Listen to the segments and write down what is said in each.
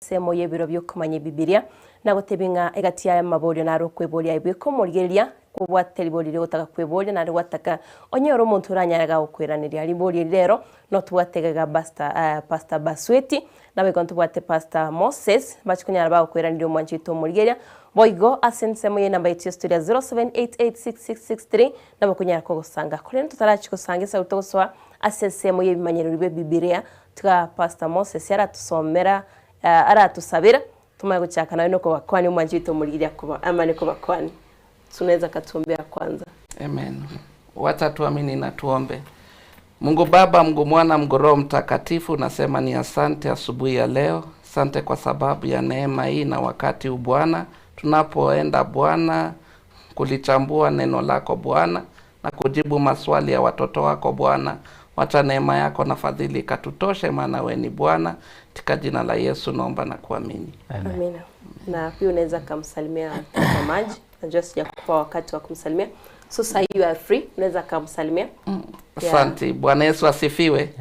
Ensemo y'ebiro by'okumanya Ebibilia, na gotebia ng'a egati y'aya amaborio naro okweboria aye bweka omorigereria, kobwate ribori riria ogotaka kweboria naende gwataka onyore omonto oranyare gagokweraneria ribori eri rero, notobwate iga Pastor Pastor Basweti, naboigo ntobwate Pastor Moses, mbache konyara bagokweraneria omwanchi oito omorigereria, boigo ase ensemo y'enamba yaito ya studio ya 07886663 nabo okonyara kogosanga. Korende totarachia gosanga esauti togosoa ase ensemo y'ebimanyererio bia Ebibilia, tiga Pastor Moses aratosomera Aratusabera tumanye gochaka naye nokobakwania omwanchi oito omorigiria koba amane kobakwania. Tunaweza katuombea kwanza. Amen. Wacha tuamini na tuombe. Mungu Baba, Mungu Mwana, Mungu Roho Mtakatifu, nasema ni asante asubuhi ya leo. Asante kwa sababu ya neema hii na wakati huu Bwana, tunapoenda Bwana kulichambua neno lako Bwana na kujibu maswali ya watoto wako Bwana. Wacha neema yako na fadhili ikatutoshe, maana wewe ni Bwana. Katika jina la Yesu naomba na kuamini. Amen. Amina. Na pia unaweza kumsalimia mtazamaji. Najua sijakupa wakati wa kumsalimia. So sasa you are free, unaweza kumsalimia. Asante. Bwana Yesu asifiwe.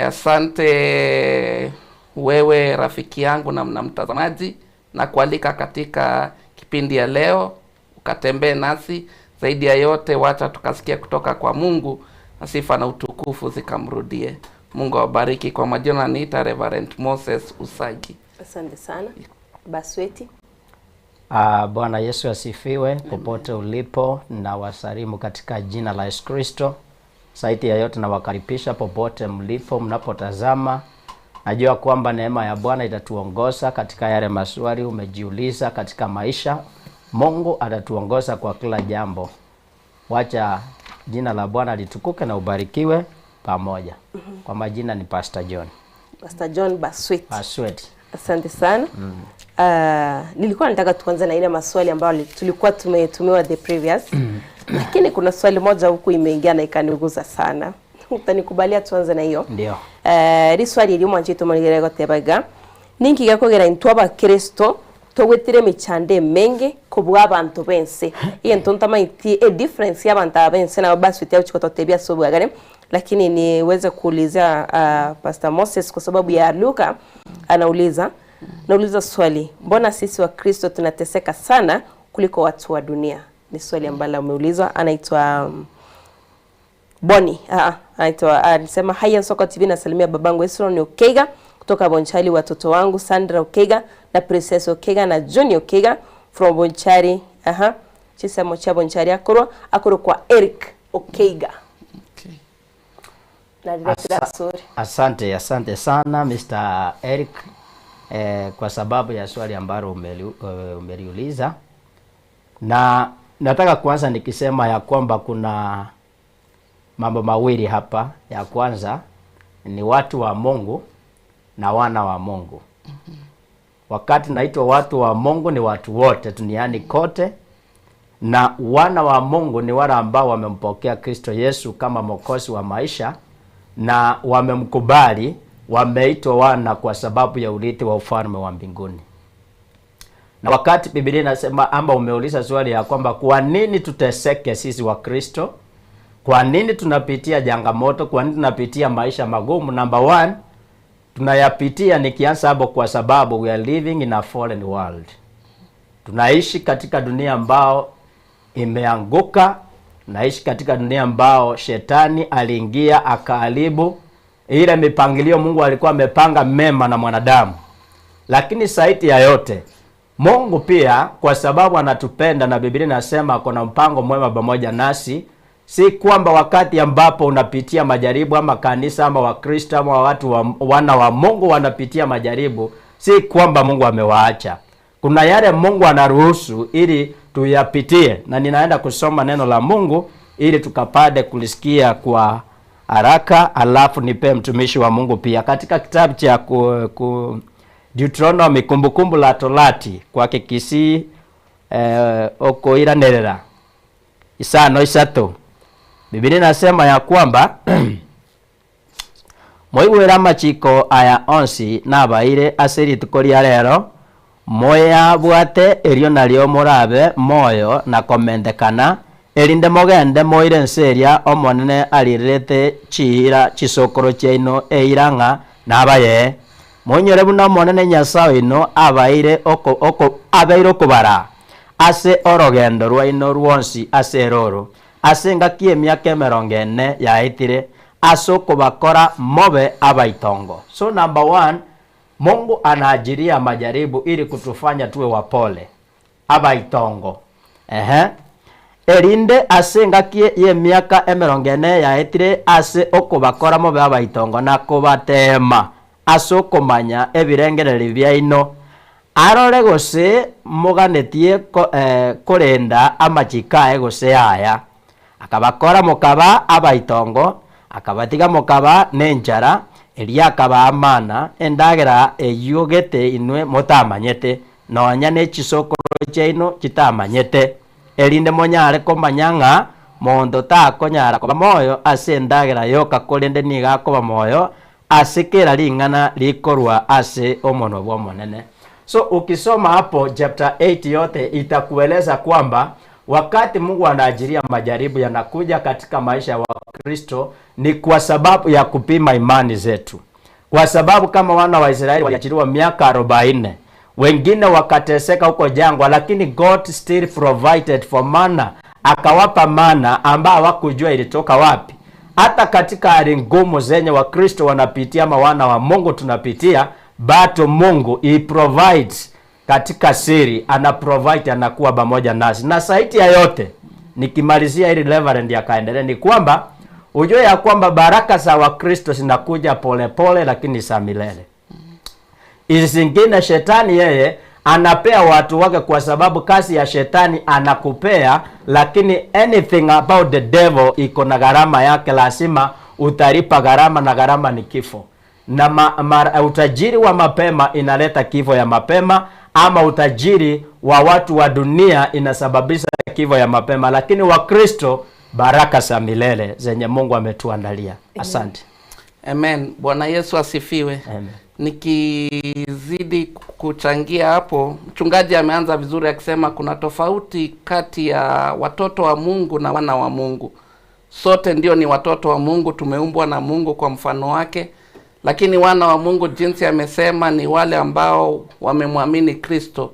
Asante wewe rafiki yangu na mtazamaji, na kualika katika kipindi ya leo ukatembee nasi. Zaidi ya yote, wacha tukasikia kutoka kwa Mungu, na sifa na utukufu zikamrudie. Mungu awabariki. Kwa majina niita Reverend Moses Usagi. Asante sana. Basweti. Bwana Yesu asifiwe. Popote ulipo na wasalimu katika jina la Yesu Kristo. Zaidi ya yote nawakaribisha popote mlipo mnapotazama. Najua kwamba neema ya Bwana itatuongoza katika yale maswali umejiuliza katika maisha. Mungu atatuongoza kwa kila jambo. Wacha jina la Bwana litukuke na ubarikiwe pamoja. Kwa majina ni Pastor John. Pastor John Basweti. Basweti. Asante sana. Nilikuwa nataka tuanze na ile maswali ambayo tulikuwa tumetumiwa the previous. Lakini kuna swali moja huku imeingia na ikaniguza sana. Utanikubalia tuanze na hiyo? Ndio. Ri swali ri mwanchi tumanigere gotebaga. Ninki gakogera intwe abakristo togwetire michande menge kobwa abantu bense. Iye ntontamaiti e difference y'abantu abense na Basweti au chikototebia sobwagare. Lakini niweze kuulizia Pastor Moses kwa sababu ya Luka anauliza, nauliza swali, mbona sisi wa Kristo tunateseka sana kuliko watu wa dunia? Ni swali ambalo ameulizwa, anaitwa Boni. Anaitwa alisema haya Nsoko TV, nasalimia babangu Esron Okega kutoka Bonchari, watoto wangu Sandra Okega na Princess Okega na Johnny Okega from Bonchari. Aha. Chisemo cha Bonchari akorwa akorwa kwa Eric Okega. Okay. Na sorry. Asante, asante sana Mr. Eric kwa sababu ya swali ambalo umeliuliza. Na nataka kuanza nikisema ya kwamba kuna mambo mawili hapa. Ya kwanza ni watu wa Mungu na wana wa Mungu. Wakati naitwa watu wa Mungu ni watu wote duniani kote, na wana wa Mungu ni wale ambao wamempokea Kristo Yesu kama Mwokozi wa maisha na wamemkubali, wameitwa wana kwa sababu ya urithi wa ufalme wa mbinguni. Na wakati Biblia inasema ama umeuliza swali ya kwamba kwa nini tuteseke sisi wa Kristo? Kwa nini tunapitia changamoto? Kwa nini tunapitia maisha magumu? Number one, tunayapitia nikianza hapo kwa sababu we are living in a fallen world. Tunaishi katika dunia ambao imeanguka, tunaishi katika dunia ambao shetani aliingia akaharibu ile mipangilio Mungu alikuwa amepanga mema na mwanadamu. Lakini zaidi ya yote, Mungu pia kwa sababu anatupenda na Biblia inasema kuna mpango mwema pamoja nasi. Si kwamba wakati ambapo unapitia majaribu ama kanisa ama Wakristo ama watu wa, wana wa Mungu wanapitia majaribu, si kwamba Mungu amewaacha. Kuna yale Mungu anaruhusu ili tuyapitie, na ninaenda kusoma neno la Mungu ili tukapate kulisikia kwa haraka, alafu nipe mtumishi wa Mungu pia katika kitabu cha Deuteronomy, Kumbukumbu la Torati kwa Kikisii okoiranerera 53. Biblia inasema ya kwamba moigwera amachiko aya onsi nabaire ase rituko ria rero moyabwate erio nario morabe moyo na komendekana erinde mogende moire ense eria omonene arirete chiira chisokoro chiaino eira ng'a nabaye. Monyore buna Omonene Nyasaye oino abaire oko abaire okobara ase orogendo rwaino rwonsi ase eroro ase engaki emiaka 40 yaetire ase okobakora mobe abaitongo. So number one, Mungu anaajiria majaribu ili kutufanya tuwe wapole, abaitongo. Erinde ase engaki y'emiaka 40 yaetire ase okobakora mobe abaitongo na kobatema ase okomanya ebirengereri biaino arore gose moganetie korenda amachiko aye gose aya. Akabakora mokaba abaitongo, akabatiga mokaba nenchara, eria akaba amana endagera eyogete inwe motamanyete nonya nechisokoro chiaino chitamanyete, erinde monyare komanya ng'a monto takonyara koba moyo ase endagera yoka korende niga akoba moyo ase kera ring'ana rikorwa ase omonwa bwa Omonene. So ukisoma hapo chapter 8 yote itakueleza kwamba wakati Mungu anaajiria majaribu yanakuja katika maisha ya Wakristo ni kwa sababu ya kupima imani zetu. Kwa sababu kama wana wa Israeli waliachiliwa miaka 40, wengine wakateseka huko jangwa, lakini God still provided for manna, akawapa mana ambao hawakujua ilitoka wapi. Hata katika hali ngumu zenye Wakristo wanapitia ama wana wa Mungu tunapitia, bado Mungu he provides katika siri, ana provide, anakuwa pamoja nasi. Na zaidi ya yote, nikimalizia ili Reverend akaendelee, ni kwamba ujue ya kwamba baraka za Wakristo zinakuja polepole, lakini za milele. Hizi zingine shetani yeye anapea watu wake, kwa sababu kazi ya shetani anakupea, lakini anything about the devil iko na gharama yake, lazima utalipa gharama, na gharama ni kifo. Na utajiri wa mapema inaleta kifo ya mapema, ama utajiri wa watu wa dunia inasababisha kifo ya mapema, lakini Wakristo baraka za milele zenye Mungu ametuandalia. Asante. Amen. Bwana Yesu asifiwe. Amen. Nikizidi kuchangia hapo, mchungaji ameanza vizuri akisema kuna tofauti kati ya watoto wa Mungu na wana wa Mungu. Sote ndio ni watoto wa Mungu, tumeumbwa na Mungu kwa mfano wake, lakini wana wa Mungu jinsi amesema ni wale ambao wamemwamini Kristo.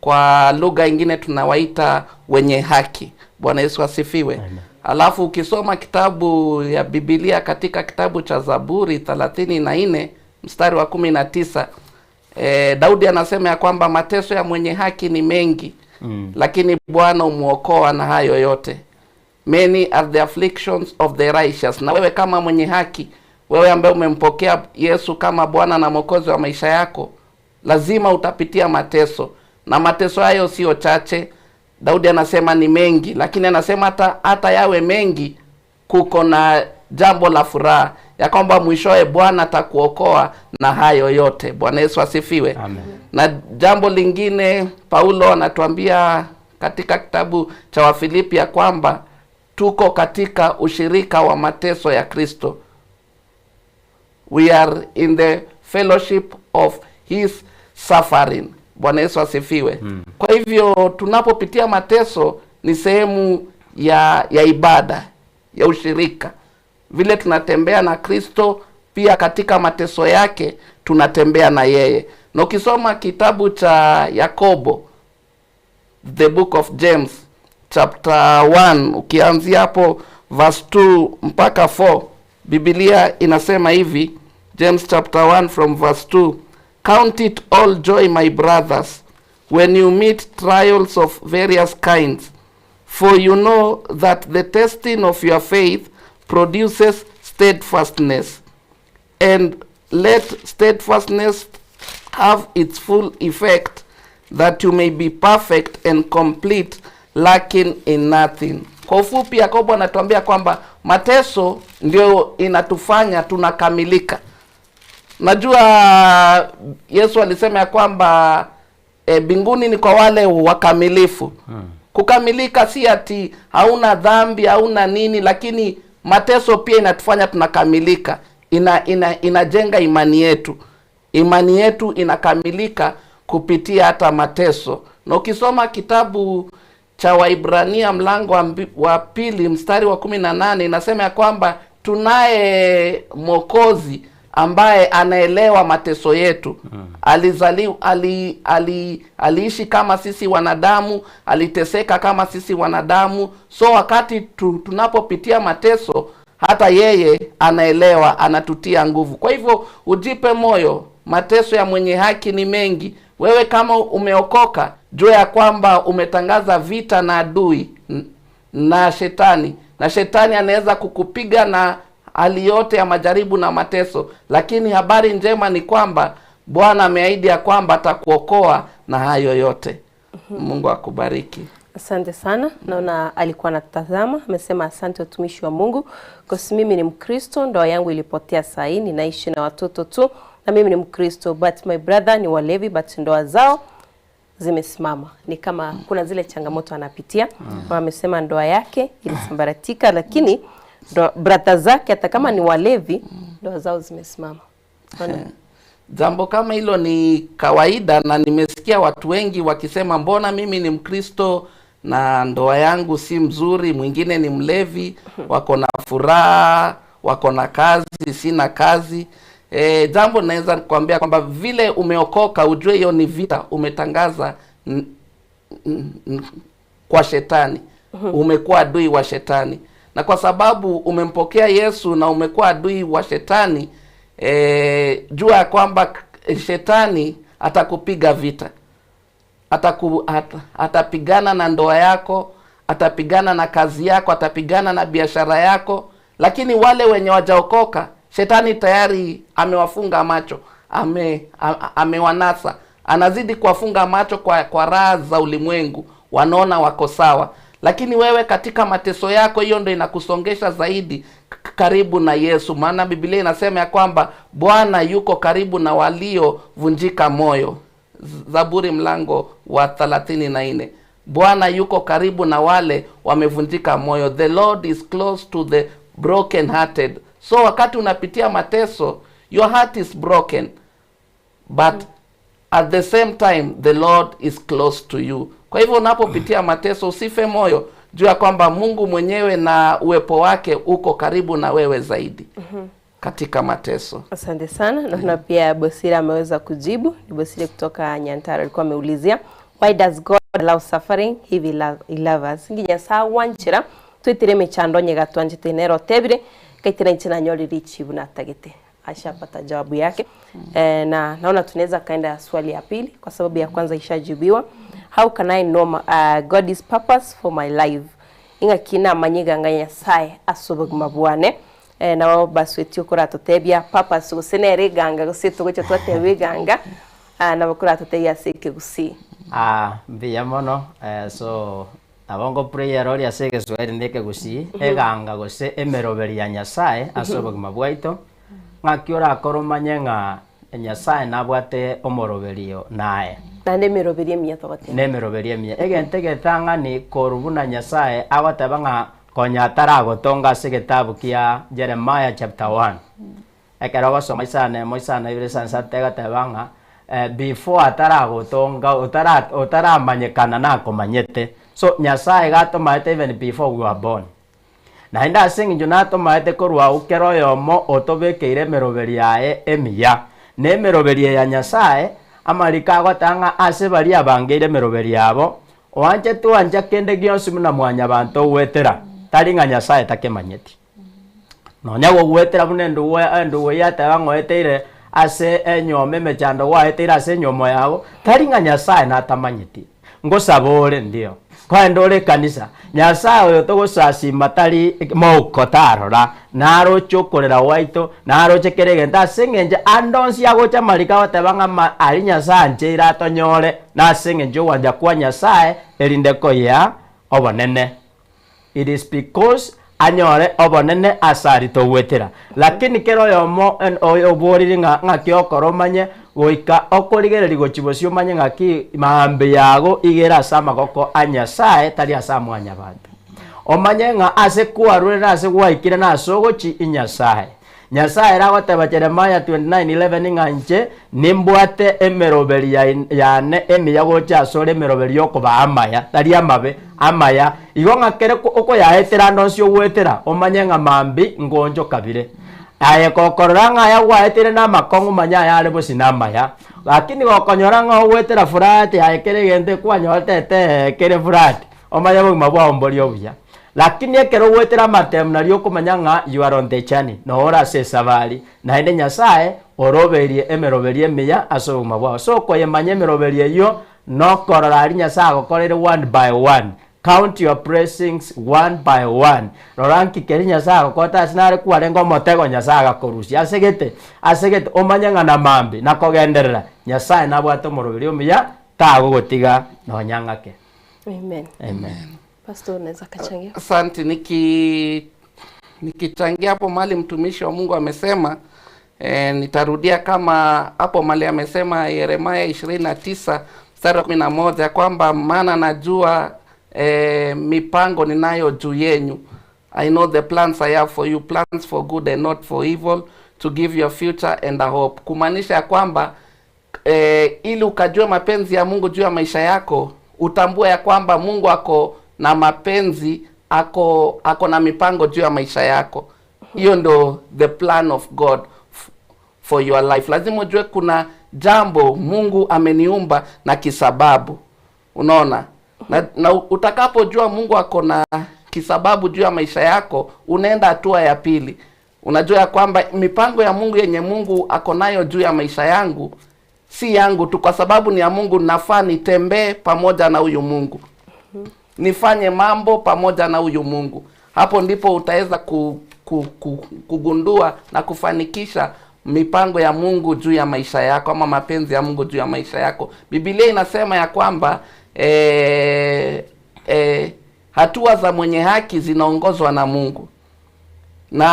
Kwa lugha ingine tunawaita wenye haki. Bwana Yesu asifiwe. Amen. Alafu ukisoma kitabu ya Biblia katika kitabu cha Zaburi 34 mstari wa 19, Daudi anasema ya kwamba mateso ya mwenye haki ni mengi, lakini Bwana umuokoa na hayo yote. Many are the afflictions of the righteous. Na wewe kama mwenye haki, wewe ambaye umempokea Yesu kama Bwana na Mwokozi wa maisha yako, lazima utapitia mateso, na mateso hayo sio chache. Daudi anasema ni mengi, lakini anasema hata yawe mengi, kuko na jambo la furaha ya kwamba mwishowe Bwana atakuokoa na hayo yote. Bwana Yesu asifiwe. Amen. Na jambo lingine Paulo anatuambia katika kitabu cha Wafilipi ya kwamba tuko katika ushirika wa mateso ya Kristo. We are in the fellowship of his suffering. Bwana Yesu asifiwe. Kwa hivyo tunapopitia mateso ni sehemu ya ibada, ya ushirika. Vile tunatembea na Kristo, pia katika mateso yake tunatembea na yeye. Na ukisoma kitabu cha Yakobo, the book of James chapter 1, ukianzia hapo verse 2 mpaka 4, Biblia inasema hivi, James chapter 1 from verse 2, Count it all joy, my brothers, when you meet trials of various kinds, for you know that the testing of your faith produces steadfastness, and let steadfastness have its full effect, that you may be perfect and complete, lacking in nothing. Kwa ufupi, Yakobo anatuambia kwamba mateso ndio inatufanya tunakamilika. Najua Yesu alisema ya kwamba mbinguni ni kwa wale wakamilifu. Kukamilika si ati hauna dhambi, hauna nini, lakini mateso pia inatufanya tunakamilika. Inajenga imani yetu. Imani yetu inakamilika kupitia hata mateso. Na ukisoma kitabu cha Waibrania mlango wa 2 mstari wa 18, inasema ya kwamba tunaye Mwokozi ambaye anaelewa mateso yetu. Alizaliwa, aliishi kama sisi wanadamu, aliteseka kama sisi wanadamu. So wakati tunapopitia mateso, hata yeye anaelewa, anatutia nguvu. Kwa hivyo ujipe moyo, mateso ya mwenye haki ni mengi. Wewe kama umeokoka, jua ya kwamba umetangaza vita na adui na shetani, na shetani anaweza kukupiga na hali yote ya majaribu na mateso, lakini habari njema ni kwamba Bwana ameahidi ya kwamba atakuokoa na hayo yote. Mungu akubariki. Asante sana. Naona alikuwa anatazama, amesema asante watumishi wa Mungu. Kwa mimi ni Mkristo, ndoa yangu ilipotea saa hii, ninaishi na watoto tu na mimi ni Mkristo, but my brother ni walevi, but ndoa zao zimesimama. Ni kama kuna zile changamoto anapitia. Amesema ndoa yake ilisambaratika, lakini brother zake hata kama ni walevi, ndoa zao zimesimama. Jambo kama hilo ni kawaida, na nimesikia watu wengi wakisema mbona mimi ni Mkristo na ndoa yangu si mzuri, mwingine ni mlevi, wako na furaha, wako na kazi, sina kazi. Jambo naweza kuambia kwamba vile umeokoka, ujue hiyo ni vita umetangaza kwa shetani. Umekuwa adui wa shetani, na kwa sababu umempokea Yesu na umekuwa adui wa shetani, jua ya kwamba shetani atakupiga vita, atapigana na ndoa yako, atapigana na kazi yako, atapigana na biashara yako. Lakini wale wenye wajaokoka, shetani tayari amewafunga macho, amewanasa, anazidi kuwafunga macho kwa raha za ulimwengu, wanaona wako sawa. Lakini wewe katika mateso yako, hiyo ndio inakusongesha zaidi karibu na Yesu, maana Biblia inasema ya kwamba Bwana yuko karibu na waliovunjika moyo. Zaburi mlango wa 34. Bwana yuko karibu na wale wamevunjika moyo. The Lord is close to the broken hearted. So wakati unapitia mateso, your heart is broken, but at the same time the Lord is close to you. Kwa hivyo unapopitia mateso usife moyo, jua ya kwamba Mungu mwenyewe na uwepo wake uko karibu na wewe zaidi katika mateso. Asante sana. Naona pia Bosire ameweza kujibu. Ni Bosire kutoka Nyantara alikuwa ameulizia why does God allow suffering if he love us? Nginya saa wanchira twitire mechando nyega twanjite nero tebire kaitira nchina nyori richibu na tagete. Ashapata jawabu yake. Na naona tunaweza kaenda swali ya pili kwa sababu ya kwanza ishajibiwa. How can I know God's purpose for my life? Inga kina manyiga nganya sai asobog mabwane. Na baswetio kuratutebia purpose gusenere ganga gusitu gucho twatewe ganga na bakuratutebia sike gusi. Mbiya mono. So abongo prayer ori ase Kiswahili ndeke gusi eganga gose emeroberi ya Nyasaye asobog mabwaito ng'aki orakora omanye ng'a Nyasaye nabwate omoroberio naye nande emeroberi emiya togoteba nemeroberi emiya egente getang'ani korubuna Nyasaye agoteba ng'a konya ataragotonga ase getabu kia Jeremiah chapter 1 ekero gosoma isane moisana ibere sansa tegateba ng'a before ataragotonga otaramanyekana nakomanyete. So Nyasaye gatomaete even before we were born. Na inda ase eng'encho natomaete korwa okero oyomo otobekeire emeroberi yaye emiya. Na emeroberi ya Nyasaye amarika agotanga ase baria abangeire emeroberi yabo oanche twancha kende gionsi buna mwanyabanto ogwetera tari ng'a Nyasaye takemanyeti. Nonya gogwetera buna endugu yateba ng'oeteire ase enyoma emechando gwaeteire ase enyomo yago tari ng'a Nyasaye natamanyeti. Ngosaba ore ndio kwaenda ore kanisa Nyasaye oyo togosasima tari mouko tarora naroche okorera gwaito naroche kere egento ase eng'encho ande onsi agocha amariko agoteba ng'a ari Nyasaye ancheire atonyore na ase eng'encho ogwancha kwa Nyasaye erinde koyea obonene. It is because anyore obonene ase ari togwetera. Lakini kero oyomo oborire ng'a ng'aki okora omanye goika okorigereria gochi bosio omanye ng'aki maambi yago igere ase amagoko a Nyasaye tari ase amwanyabanto. Omanye ng'a ase kwarure na ase gwaikire na ase ogochi Nyasaye. Nyasaye eragoteba Jeremiah 29:11 ng'a inche nimbwate emeroberi yane emiya gocha ase ore emeroberi yokoba amaya tari amabe amaya igo ng'a kere okoyaetera ande onsi ogwetera omanye ng'a mambi ngoncho kabire. Aye gokorora ng'a aya gwaetire na amakong'u manya aya are bosina amaya, lakini gokonyora ng'a ogwetera furati aye kere egento ekwanyorete kere furati, omanye obogima bwao mbori obuya. Lakini ekero ogwetera amatemu nario okomanya ng'a you are on the journey, noro ase esabari, naende Nyasaye oroberie emeroberi emiya ase obogima bwao. So okoyemanya emeroberi eywo, nokorora aria Nyasaye agokorere one by one. Count your blessings one by one. Rora nki keri Nyasaye agokota ase nare kwarenge omotego Nyasaye agakorusia ase gete, ase gete omanye ng'a na mambi na kogenderera Nyasaye nabwate omoroberi omuya tagogotiga nonya ng'ake. Amen. Amen. Pastor, unaweza kachangia? Asante. Nikichangia hapo mali mtumishi wa Mungu amesema, nitarudia kama hapo mali amesema Yeremia 29 mstari wa 11 kwamba maana najua mipango ninayo juu yenyu. I know the plans I have for you, plans for good and not for evil, to give your future and a hope. Kumaanisha ya kwamba ili ukajue mapenzi ya Mungu juu ya maisha yako, utambue ya kwamba Mungu ako na mapenzi, ako na mipango juu ya maisha yako. Hiyo ndo the plan of God for your life. Lazima ujue kuna jambo Mungu ameniumba na kisababu. Unaona? Na utakapojua Mungu ako na kisababu juu ya maisha yako, unaenda hatua ya pili. Unajua ya kwamba mipango ya Mungu yenye Mungu ako nayo juu ya maisha yangu si yangu tu, kwa sababu ni ya Mungu. Nafaa nitembee pamoja na huyu Mungu, nifanye mambo pamoja na huyu Mungu. Hapo ndipo utaweza kugundua na kufanikisha mipango ya Mungu juu ya maisha yako, ama mapenzi ya Mungu juu ya maisha yako. Biblia inasema ya kwamba hatua za mwenye haki zinaongozwa na Mungu, na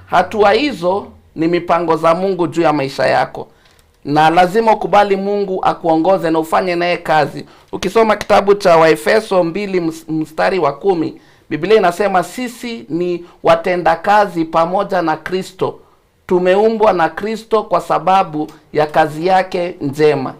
hatua hizo ni mipango za Mungu juu ya maisha yako, na lazima ukubali Mungu akuongoze na ufanye naye kazi. Ukisoma kitabu cha Waefeso 2 mstari wa 10, Biblia inasema sisi ni watendakazi pamoja na Kristo, tumeumbwa na Kristo kwa sababu ya kazi yake njema.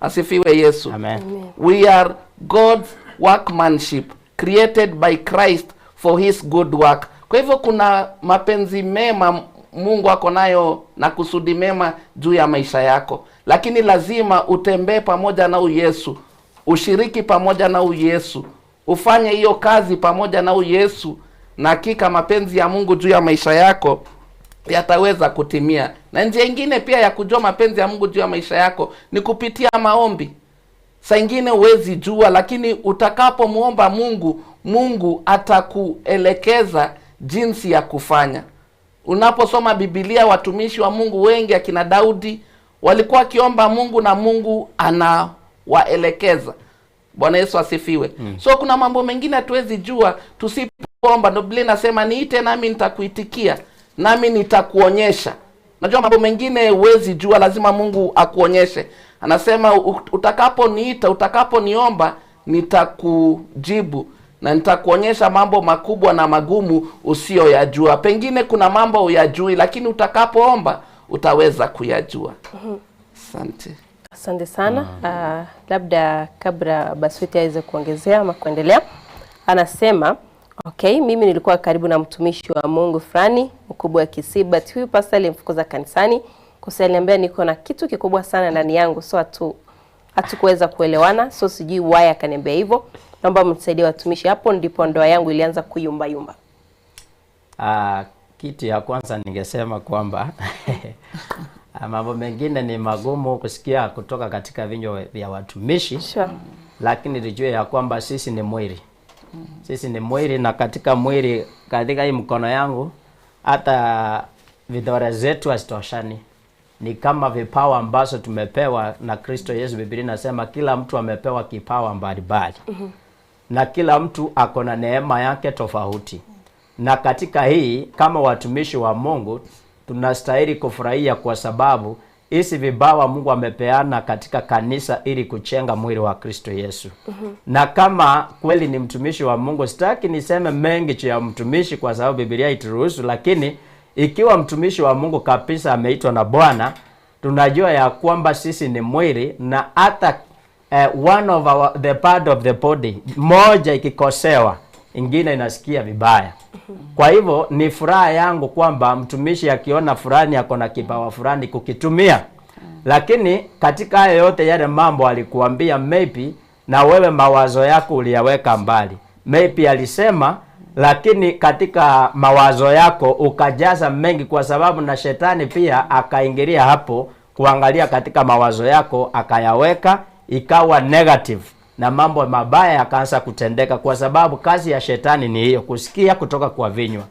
Asifiwe Yesu. Amen. We are God's workmanship created by Christ for his good work. Kwa hivyo kuna mapenzi mema Mungu ako nayo na kusudi mema juu ya maisha yako, lakini lazima utembee pamoja na huyu Yesu, ushiriki pamoja na huyu Yesu, ufanye hiyo kazi pamoja na huyu Yesu, na hakika mapenzi ya Mungu juu ya maisha yako yataweza kutimia. Na njia nyingine pia ya kujua mapenzi ya Mungu juu ya maisha yako ni kupitia maombi. Saa ingine huwezi jua, lakini utakapomuomba Mungu, Mungu atakuelekeza jinsi ya kufanya. Unaposoma Biblia, watumishi wa Mungu wengi akina Daudi walikuwa wakiomba Mungu na Mungu anawaelekeza. Bwana Yesu asifiwe. So kuna mambo mengine hatuwezi jua tusipoomba. Ndio Biblia inasema niite nami nitakuitikia, nami nitakuonyesha. Najua mambo mengine huwezi jua, lazima Mungu akuonyeshe. Anasema utakaponiita, utakaponiomba, nitakujibu na nitakuonyesha mambo makubwa na magumu usiyoyajua. Pengine kuna mambo huyajui, lakini utakapoomba utaweza kuyajua. Asante. Asante sana. Labda kabla Basweti aweze kuongezea ama kuendelea, anasema okay, mimi nilikuwa karibu na mtumishi wa Mungu fulani mkubwa wa Kisii, but huyu pastor alimfukuza kanisani kwa sababu aliniambia niko na kitu kikubwa sana ndani yangu, so hatukuweza kuelewana, so sijui why akaniambia hivyo. Naomba mnisaidie watumishi. Hapo ndipo ndoa yangu ilianza kuyumba yumba. Kitu ya kwanza ningesema kwamba mambo mengine ni magumu kusikia kutoka katika vinywa vya watumishi. Sure. Lakini tujue ya kwamba sisi ni mwili. Sisi ni mwili, na katika mwili, katika hii mkono yangu, hata vidole zetu hazitoshani. Ni kama vipawa ambazo tumepewa na Kristo Yesu. Biblia inasema kila mtu amepewa kipawa mbalimbali. Na kila mtu ako na neema yake tofauti. Na katika hii, kama watumishi wa Mungu, tunastahili kufurahia kwa sababu hizi vipawa Mungu amepeana katika kanisa ili kujenga mwili wa Kristo Yesu. Na kama kweli ni mtumishi wa Mungu, sitaki niseme mengi juu ya mtumishi kwa sababu Biblia haituruhusu, lakini ikiwa mtumishi wa Mungu kabisa ameitwa na Bwana, tunajua ya kwamba sisi ni mwili, na hata one of our, the part of the body moja ikikosewa, ingine inasikia vibaya. Kwa hivyo ni furaha yangu kwamba mtumishi akiona fulani ako na kipawa fulani kukitumia. Lakini katika hayo yote yale mambo alikuambia, maybe na wewe mawazo yako uliyaweka mbali. Maybe alisema, lakini katika mawazo yako ukajaza mengi, kwa sababu na shetani pia akaingilia hapo kuangalia katika mawazo yako akayaweka ikawa negative na mambo mabaya yakaanza kutendeka, kwa sababu kazi ya shetani ni hiyo, kusikia kutoka kwa vinywa.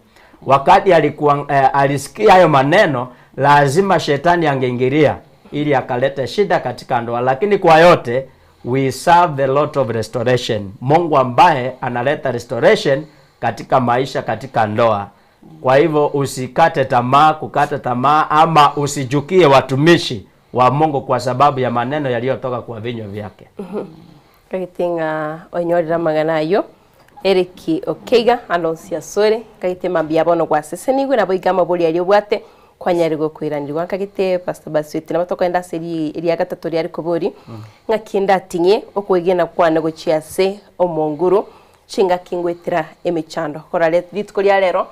Wakati alikuwa alisikia hayo maneno, lazima shetani angeingilia ili akalete shida katika ndoa. Lakini kwa yote, we serve the Lord of restoration, Mungu ambaye analeta restoration katika maisha, katika ndoa. Kwa hivyo usikate tamaa, kukata tamaa ama usijukie watumishi wa Mungu kwa sababu ya maneno yaliyotoka kwa vinywa vyake. Kagite ng'a onyorera amang'ana aywo Eric Okeiga Alonso Asore kagite mambia bono gwasesenigwe nabo iga amabori aria obwate kwanyarigwe kwiranirwa. Kagite Pastor Basweti nabo tokoenda ase eria gatato riari kobori ng'aki ndating'ie okwegena kwane gochia ase omonguru chingaki ngwetera emechando kora rituko ria rero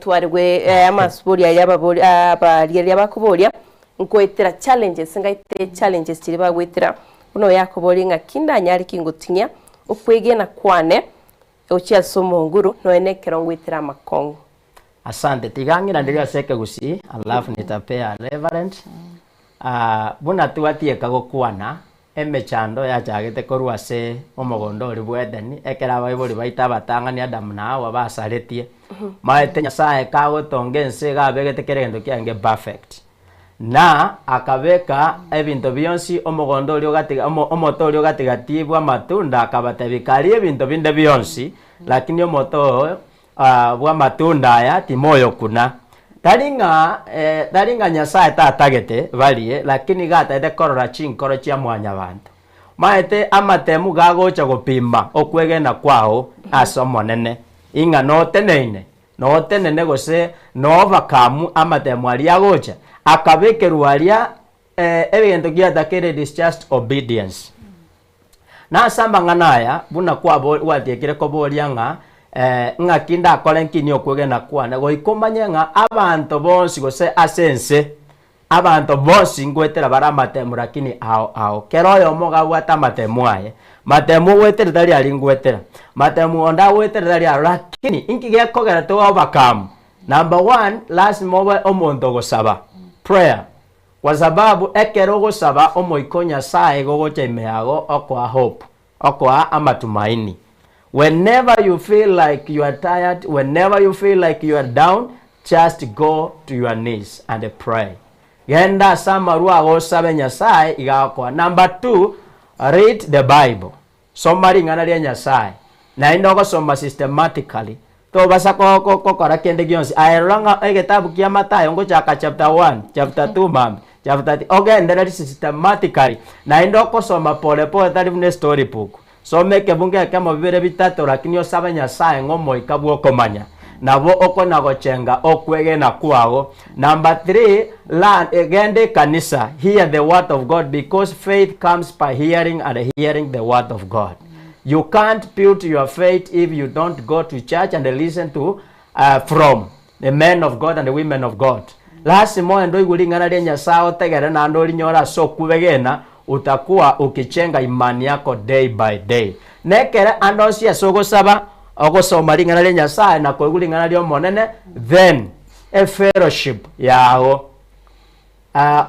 twarigwe amasubori aria ababori abaria bakoboria nkwetera challenges ngaite challenges chiri bagwetera uno yakobori ng'aki ndanyari kingotinya okwegena kwane gochia ase omonguru noenekero ngwetera amakongo. Asante. Tigangira ndirio ase ekegusii alafu nitapea Reverend. Buna twatieka gokwana emechando yachagete korwa ase omogondo ori bwa Edeni ekera abaibori baito abatang'ani Adamu na Hawa basaretie. Maete Nyasaye kagotonga ense gabegete kere egento kiange perfect. Na akabeka ebinto bionsi omogondo ori ogatiga omoto ori ogatigati bwa amatunda akabatebia karia ebinto binde bionsi, lakini omoto bwa matunda aya timoyo kuna. Taringa Nyasaye tatagete barie, lakini gataete korora chinkoro chia mwanyabanto. Maete amatemu gagocha gopima okwegena kwao ase omonene ing'a noteneine notenene gose nobakamu amatemu aria agocha akabekerwa aria ebinto giatakere is just obedience. Na ase amang'ana aya buna gwatiekire koboria ng'a ng'aki ndakore nkini okwegena kwane goikomanye ng'a abanto bonsi gose ase ense abanto bonsi ngwetera bare amatemu, lakini ao ao kero oyomo gabwate amatemu aye matemu ogwetera tari ari ngwetera matemu onde agwetera tari aro, lakini inki gekogera toga. Number one, lazima obe omonto ogosaba prayer, kwa sababu ekero ogosaba omoiko Nyasaye gogocha ime yago okoa hope okoa amatumaini. Whenever you feel like you are tired, whenever you feel like you are down, just go to your knees and pray. Genda ase amarwa agosabe Nyasaye igakoa. Number two, read the Bible. Soma ring'ana ria Nyasaye. Naende ogosoma systematically. Tobasa kokora kende gionsi. Aerora ng'a egetabu kia Mathayo ngochaka chapter 1, chapter 2 mami, chapter 3. Ogendereri systematically. Naende okosoma pole pole tari buna story book. Some ekebungo ekemo bibere bitato, lakini osabe Nyasaye ng'omoika bwokomanya nabo okona gochenga okwegena kwago. Number three, learn gende kanisa, hear the word of God, because faith comes by hearing and hearing the word of God. You can't build your faith if you don't go to church and listen to from the men of God and the women of God. Lazima oende oigwe ring'ana ria Nyasaye otegere naende orinyore ase okwegena, utakuwa ukichenga imani yako day by day. Nekere ande onsi ase ogosaba ogosoma ring'ana ria Nyasaye na koigwa ring'ana ria omonene, then a fellowship yago.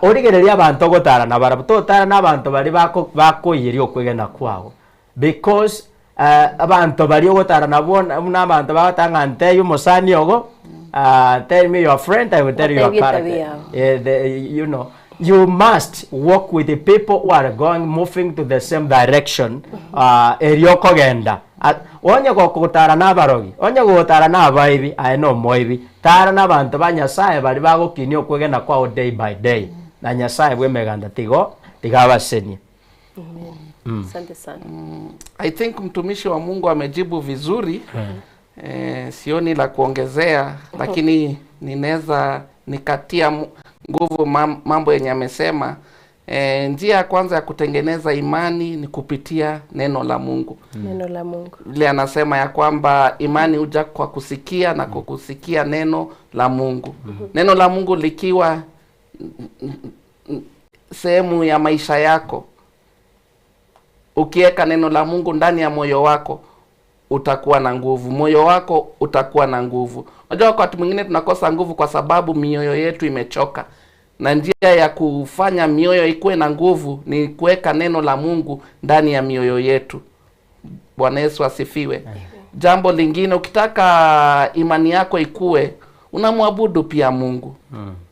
Origereria abanto ogotara na barabwo totara na abanto bari bakoiyeria okwegena kwago, because abantu bari ogotara nabwo buna abantu bagotanga ntebie omosani ogo, tell me your friend, I will tell you your Otebie character. tabia yao. You must walk with the people who are going moving to the same direction erio okogenda. Onye gokotara na abarogi, onye gogotara na abaibi, aye no omoibi. Tara na abanto ba Nyasaye bari bagokinia okwegena kwao day by day. Na Nyasaye bwa emeganda tigo tigabasenie. Asante sana. I think mtumishi wa Mungu amejibu vizuri. Sioni la kuongezea, lakini ninaweza nikatia nguvu mambo yenye amesema. Njia ya kwanza ya kutengeneza imani ni kupitia neno la Mungu. Neno la Mungu. Vile anasema ya kwamba imani huja kwa kusikia na kwa kusikia neno la Mungu. Neno la Mungu likiwa sehemu ya maisha yako, ukiweka neno la Mungu ndani ya moyo wako, utakuwa na nguvu, moyo wako utakuwa na nguvu. Unajua, wakati mwingine tunakosa nguvu kwa sababu mioyo yetu imechoka, na njia ya kufanya mioyo ikuwe na nguvu ni kuweka neno la Mungu ndani ya mioyo yetu. Bwana Yesu asifiwe. Jambo lingine, ukitaka imani yako ikue, unamwabudu pia Mungu.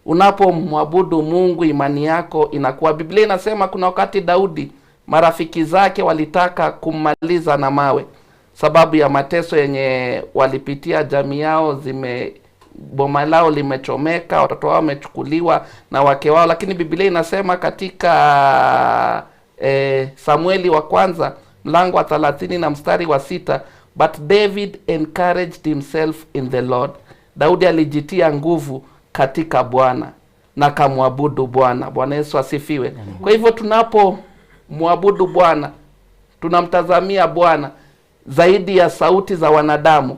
Unapomwabudu Mungu, imani yako inakuwa. Biblia inasema kuna wakati Daudi marafiki zake walitaka kummaliza na mawe sababu ya mateso yenye walipitia, jamii yao zime boma lao limechomeka, watoto wao wamechukuliwa na wake wao, lakini Biblia inasema katika Samueli wa kwanza mlango wa 30 na mstari wa 6, but David encouraged himself in the Lord. Daudi alijitia nguvu katika Bwana na kamwabudu Bwana. Bwana Yesu asifiwe. Kwa hivyo tunapomwabudu Bwana, tunamtazamia Bwana zaidi ya sauti za wanadamu,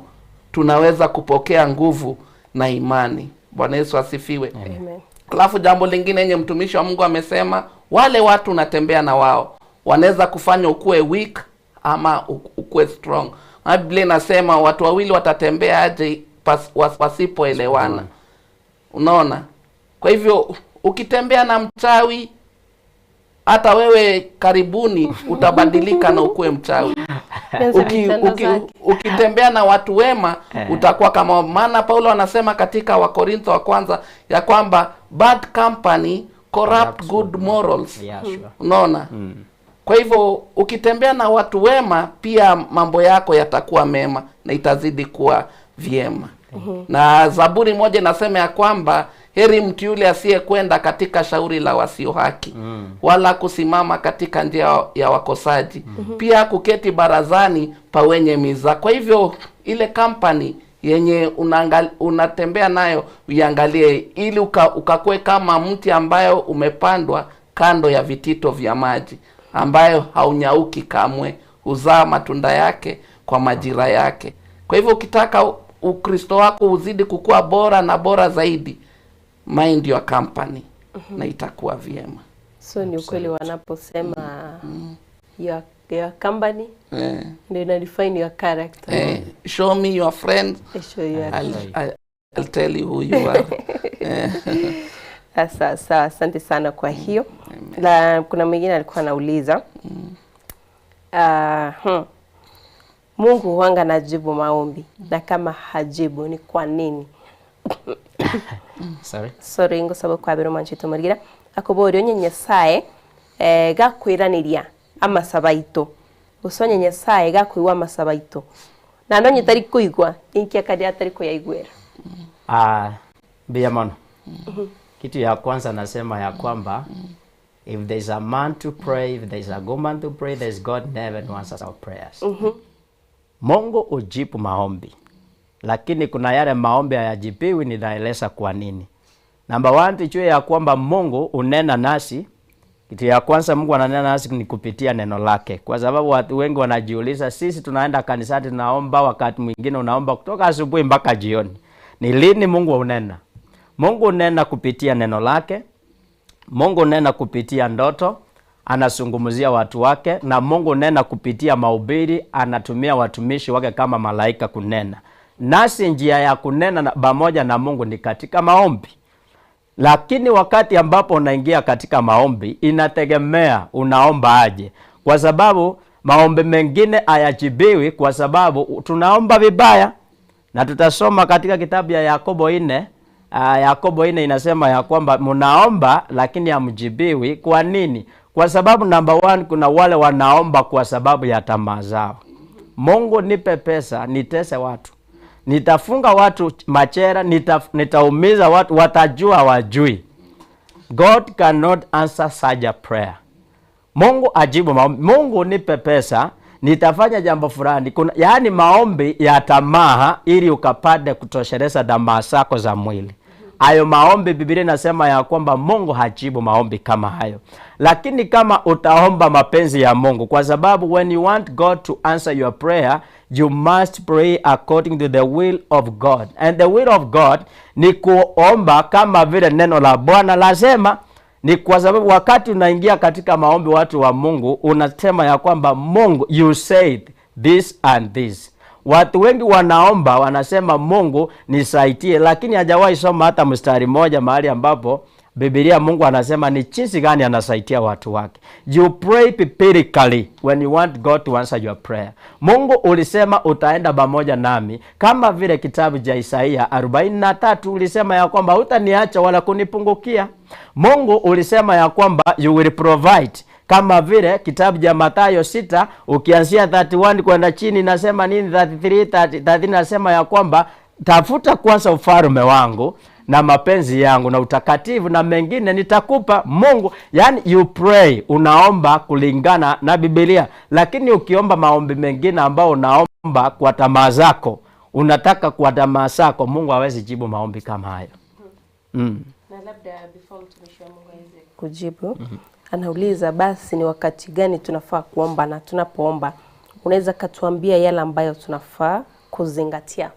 tunaweza kupokea nguvu na imani. Bwana Yesu asifiwe. Amen. Alafu jambo lingine yenye mtumishi wa Mungu amesema, wale watu unatembea na wao wanaweza kufanya ukuwe weak ama ukuwe strong. Maana Biblia inasema watu wawili watatembea aje wasipoelewana? Unaona? Kwa hivyo ukitembea na mchawi, hata wewe karibuni utabadilika na ukuwe mchawi. Ukitembea na watu wema utakuwa kama, maana Paulo anasema katika Wakorintho wa kwanza ya kwamba bad company corrupt good morals. Yeah, sure. Unaona? Kwa hivyo ukitembea na watu wema pia mambo yako yatakuwa mema na itazidi kuwa vyema. Na Zaburi moja inasema ya kwamba heri mtu yule asiyekwenda katika shauri la wasio haki, wala kusimama katika njia ya wakosaji, pia kuketi barazani pa wenye miza. Kwa hivyo ile company yenye unatembea nayo uiangalie, ili ukakue kama mti ambayo umepandwa kando ya vitito vya maji, ambayo haunyauki kamwe, huzaa matunda yake kwa majira yake. Kwa hivyo ukitaka Ukristo wako uzidi kukua bora na bora zaidi, mind your company, na itakuwa vyema. So ni ukweli wanaposema your company ndio ina define your character. Show me your friends, Show your I'll tell you who you are. Sasa asante sana kwa hiyo. La, kuna mwingine alikuwa anauliza Mungu huanga anajibu maombi, na kama hajibu ni kwa nini? Sorry. Sorry, ngosaba kwabira manchito marigira akobori onye Nyasaye gakwiraniria amasabaito usonye Nyasaye gakuiwa amasabaito na nonye tari kuigwa inki akadi atari kuyaigwera. Biamono. Kitu ya kwanza nasema ya kwamba if there's a man to pray, if there's a good man to pray, there's God in heaven who answers our prayers. Mungu ujibu maombi, lakini kuna yale maombi hayajibiwi. Nitaeleza kwa nini. Namba 1, tujue ya kwamba Mungu unena nasi. Kitu ya kwanza Mungu ananena nasi ni kupitia neno lake, kwa sababu watu wengi wanajiuliza, sisi tunaenda kanisani tunaomba, wakati mwingine unaomba kutoka asubuhi mpaka jioni, ni lini Mungu unena? Mungu unena kupitia neno lake. Mungu unena kupitia ndoto, anazungumzia watu wake, na Mungu unena kupitia mahubiri, anatumia watumishi wake kama malaika kunena. Nasi njia ya kunena pamoja na Mungu ni katika maombi. Lakini wakati ambapo unaingia katika maombi, inategemea unaomba aje, kwa sababu maombi mengine hayajibiwi kwa sababu tunaomba vibaya. Na tutasoma katika kitabu ya Yakobo 4. Yakobo 4 inasema ya kwamba mnaomba lakini hamjibiwi. Kwa nini? Kwa sababu number 1, kuna wale wanaomba kwa sababu ya tamaa zao. Mungu nipe pesa, nitese watu, nitafunga watu machera, nitaumiza watu, watajua wajui. God cannot answer such a prayer. Mungu ajibu maombi. Mungu nipe pesa, nitafanya jambo fulani. Kuna yaani maombi ya tamaa ili ukapate kutosheleza tamaa zako za mwili. Hayo maombi, Biblia inasema ya kwamba Mungu hajibu maombi kama hayo. Lakini kama utaomba mapenzi ya Mungu, kwa sababu when you want God to answer your prayer, you must pray according to the will of God. And the will of God ni kuomba kama vile neno la Bwana lasema. Ni kwa sababu wakati unaingia katika maombi, watu wa Mungu, unasema ya kwamba, "Mungu, you said this and this." Watu wengi wanaomba, wanasema, "Mungu nisaidie," lakini hajawahi soma hata mstari mmoja mahali ambapo Biblia Mungu anasema ni jinsi gani anasaidia watu wake. You pray biblically when you want God to answer your prayer. "Mungu, ulisema utaenda pamoja nami," kama vile kitabu cha Isaia 43 ulisema ya kwamba hutaniacha wala kunipungukia. "Mungu, ulisema ya kwamba you will provide," kama vile kitabu cha Mathayo 6 ukianzia 31 kwenda chini nasema nini? 33, 30, 30 nasema ya kwamba tafuta kwanza ufalme wangu na mapenzi yangu na utakatifu na mengine nitakupa. Mungu, yani you pray, unaomba kulingana na Biblia, lakini ukiomba maombi mengine ambao unaomba kwa tamaa zako, unataka kwa tamaa zako, Mungu hawezi jibu maombi kama hayo. Na labda before mtumishi wa Mungu aweze kujibu, anauliza basi ni wakati gani tunafaa kuomba, na tunapoomba unaweza katuambia yale ambayo tunafaa kuzingatia?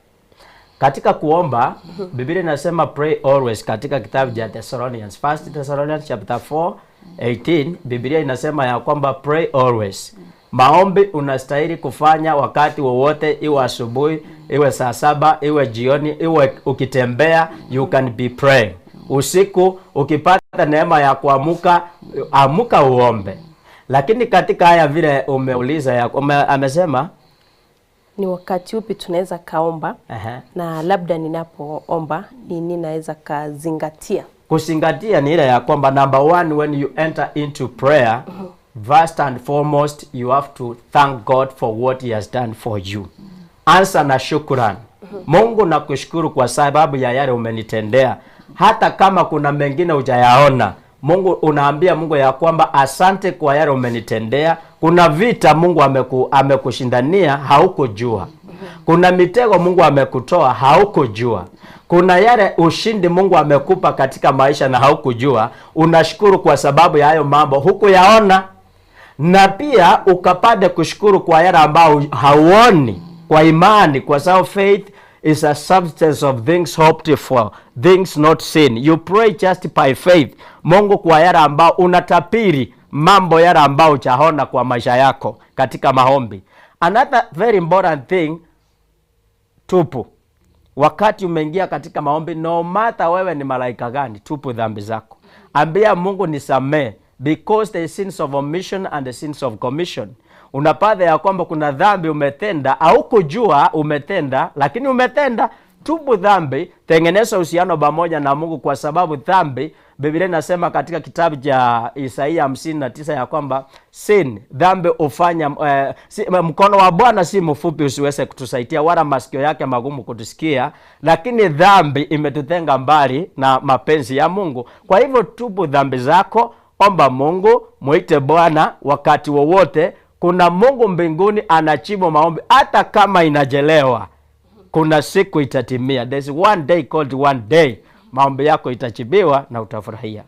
Katika kuomba, Biblia inasema pray always katika kitabu cha Thessalonians. First Thessalonians chapter 4 18, Biblia inasema ya kwamba pray always. Maombi unastahili kufanya wakati wowote, iwe asubuhi, iwe saa 7, iwe jioni, iwe ukitembea, you can be praying. Usiku ukipata neema ya kuamuka, amuka uombe. Lakini katika haya vile umeuliza amesema Ni wakati upi tunaweza kaomba na labda ninapoomba nini naweza kazingatia? Kuzingatia ni ile ya kwamba number one, when you enter into prayer, first and foremost you have to thank God for what he has done for you. Anza na shukran. "Mungu, nakushukuru kwa sababu ya yale umenitendea." Hata kama kuna mengine hujayaona, Mungu, unaambia Mungu ya kwamba asante kwa yale umenitendea. Kuna vita Mungu amekushindania haukujua. Kuna mitego Mungu amekutoa haukujua. Kuna yale ushindi Mungu amekupa katika maisha na haukujua. Unashukuru kwa sababu ya hayo mambo hukuyaona, na pia ukapate kushukuru kwa yale ambao hauoni kwa imani, kwa sababu faith is a substance of things hoped for, things not seen. You pray just by faith. Mungu, kwa yale ambao unatabiri mambo yale ambao hujaona kwa maisha yako katika maombi. Another very important thing, tubu. Wakati umeingia katika maombi, no matter wewe ni malaika gani, tubu dhambi zako. Ambia Mungu, "Nisamee," because the sins of omission and the sins of commission. Unapata ya kwamba kuna dhambi umetenda, haukujua umetenda, lakini umetenda. Tubu dhambi, tengeneza uhusiano pamoja na Mungu, kwa sababu dhambi, Biblia inasema katika kitabu cha Isaia 59 ya kwamba sin, dhambi hufanya mkono wa Bwana si mfupi usiweze kutusaidia, wala masikio yake magumu kutusikia, lakini dhambi imetutenga mbali na mapenzi ya Mungu. Kwa hivyo tubu dhambi zako, omba Mungu, mwite Bwana wakati wowote. Kuna Mungu mbinguni anajibu maombi, hata kama inachelewa, kuna siku itatimia. There's one day called one day, maombi yako itajibiwa na utafurahia.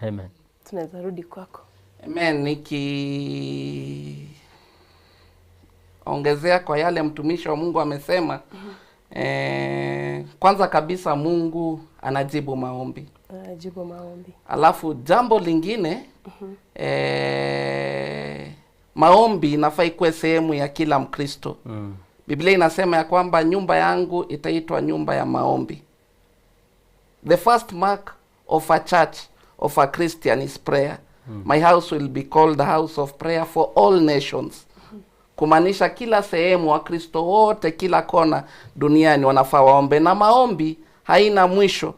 Amen. Tunaweza rudi kwako. Amen. Nikiongezea kwa yale mtumishi wa Mungu amesema, kwanza kabisa Mungu anajibu maombi. Anajibu maombi. Alafu jambo lingine, maombi inafaa ikuwe sehemu ya kila Mkristo. Biblia inasema ya kwamba nyumba yangu itaitwa nyumba ya maombi. The first mark of a church, of a Christian, is prayer. "My house will be called the house of prayer for all nations." Kumaanisha kila sehemu, Wakristo wote kila kona duniani wanafaa waombe, na maombi haina mwisho.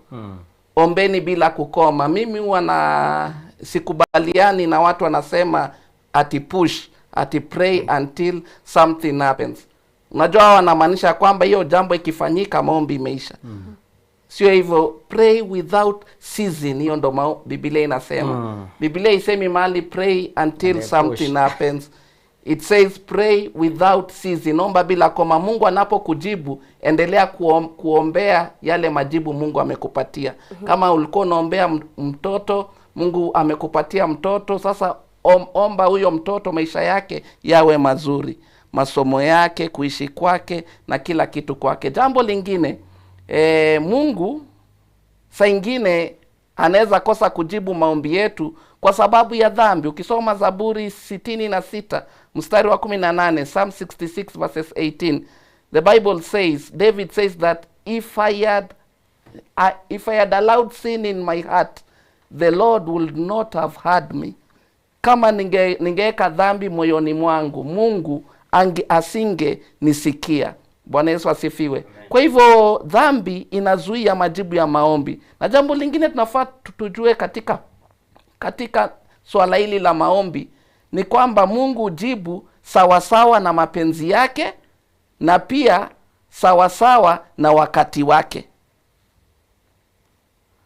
Ombeni bila kukoma. Mimi huwa na sikubaliani na watu wanasema ati push, ati pray until something happens. Unajua hao wanamaanisha kwamba hiyo jambo ikifanyika maombi imeisha. Sio hivyo, pray without ceasing. Hiyo ndo Biblia inasema. Biblia isemi mahali pray until And something push. happens. It says pray without ceasing, omba bila koma. Mungu anapokujibu endelea kuombea yale majibu Mungu amekupatia. Kama ulikuwa unaombea mtoto, Mungu amekupatia mtoto, sasa omba huyo mtoto maisha yake yawe mazuri, masomo yake, kuishi kwake na kila kitu kwake. Jambo lingine, Mungu saa ingine anaweza kosa kujibu maombi yetu kwa sababu ya dhambi. Ukisoma Zaburi 66 mstari wa 18, Psalm 66 verses 18, the Bible says, David says that if I had allowed sin in my heart, the Lord would not have heard me. Kama ningeweka dhambi moyoni mwangu, Mungu asinge nisikia. Bwana Yesu asifiwe. Kwa hivyo dhambi inazuia majibu ya maombi. Na jambo lingine tunafaa tujue katika swala hili la maombi ni kwamba Mungu hujibu sawasawa na mapenzi yake na pia sawasawa na wakati wake.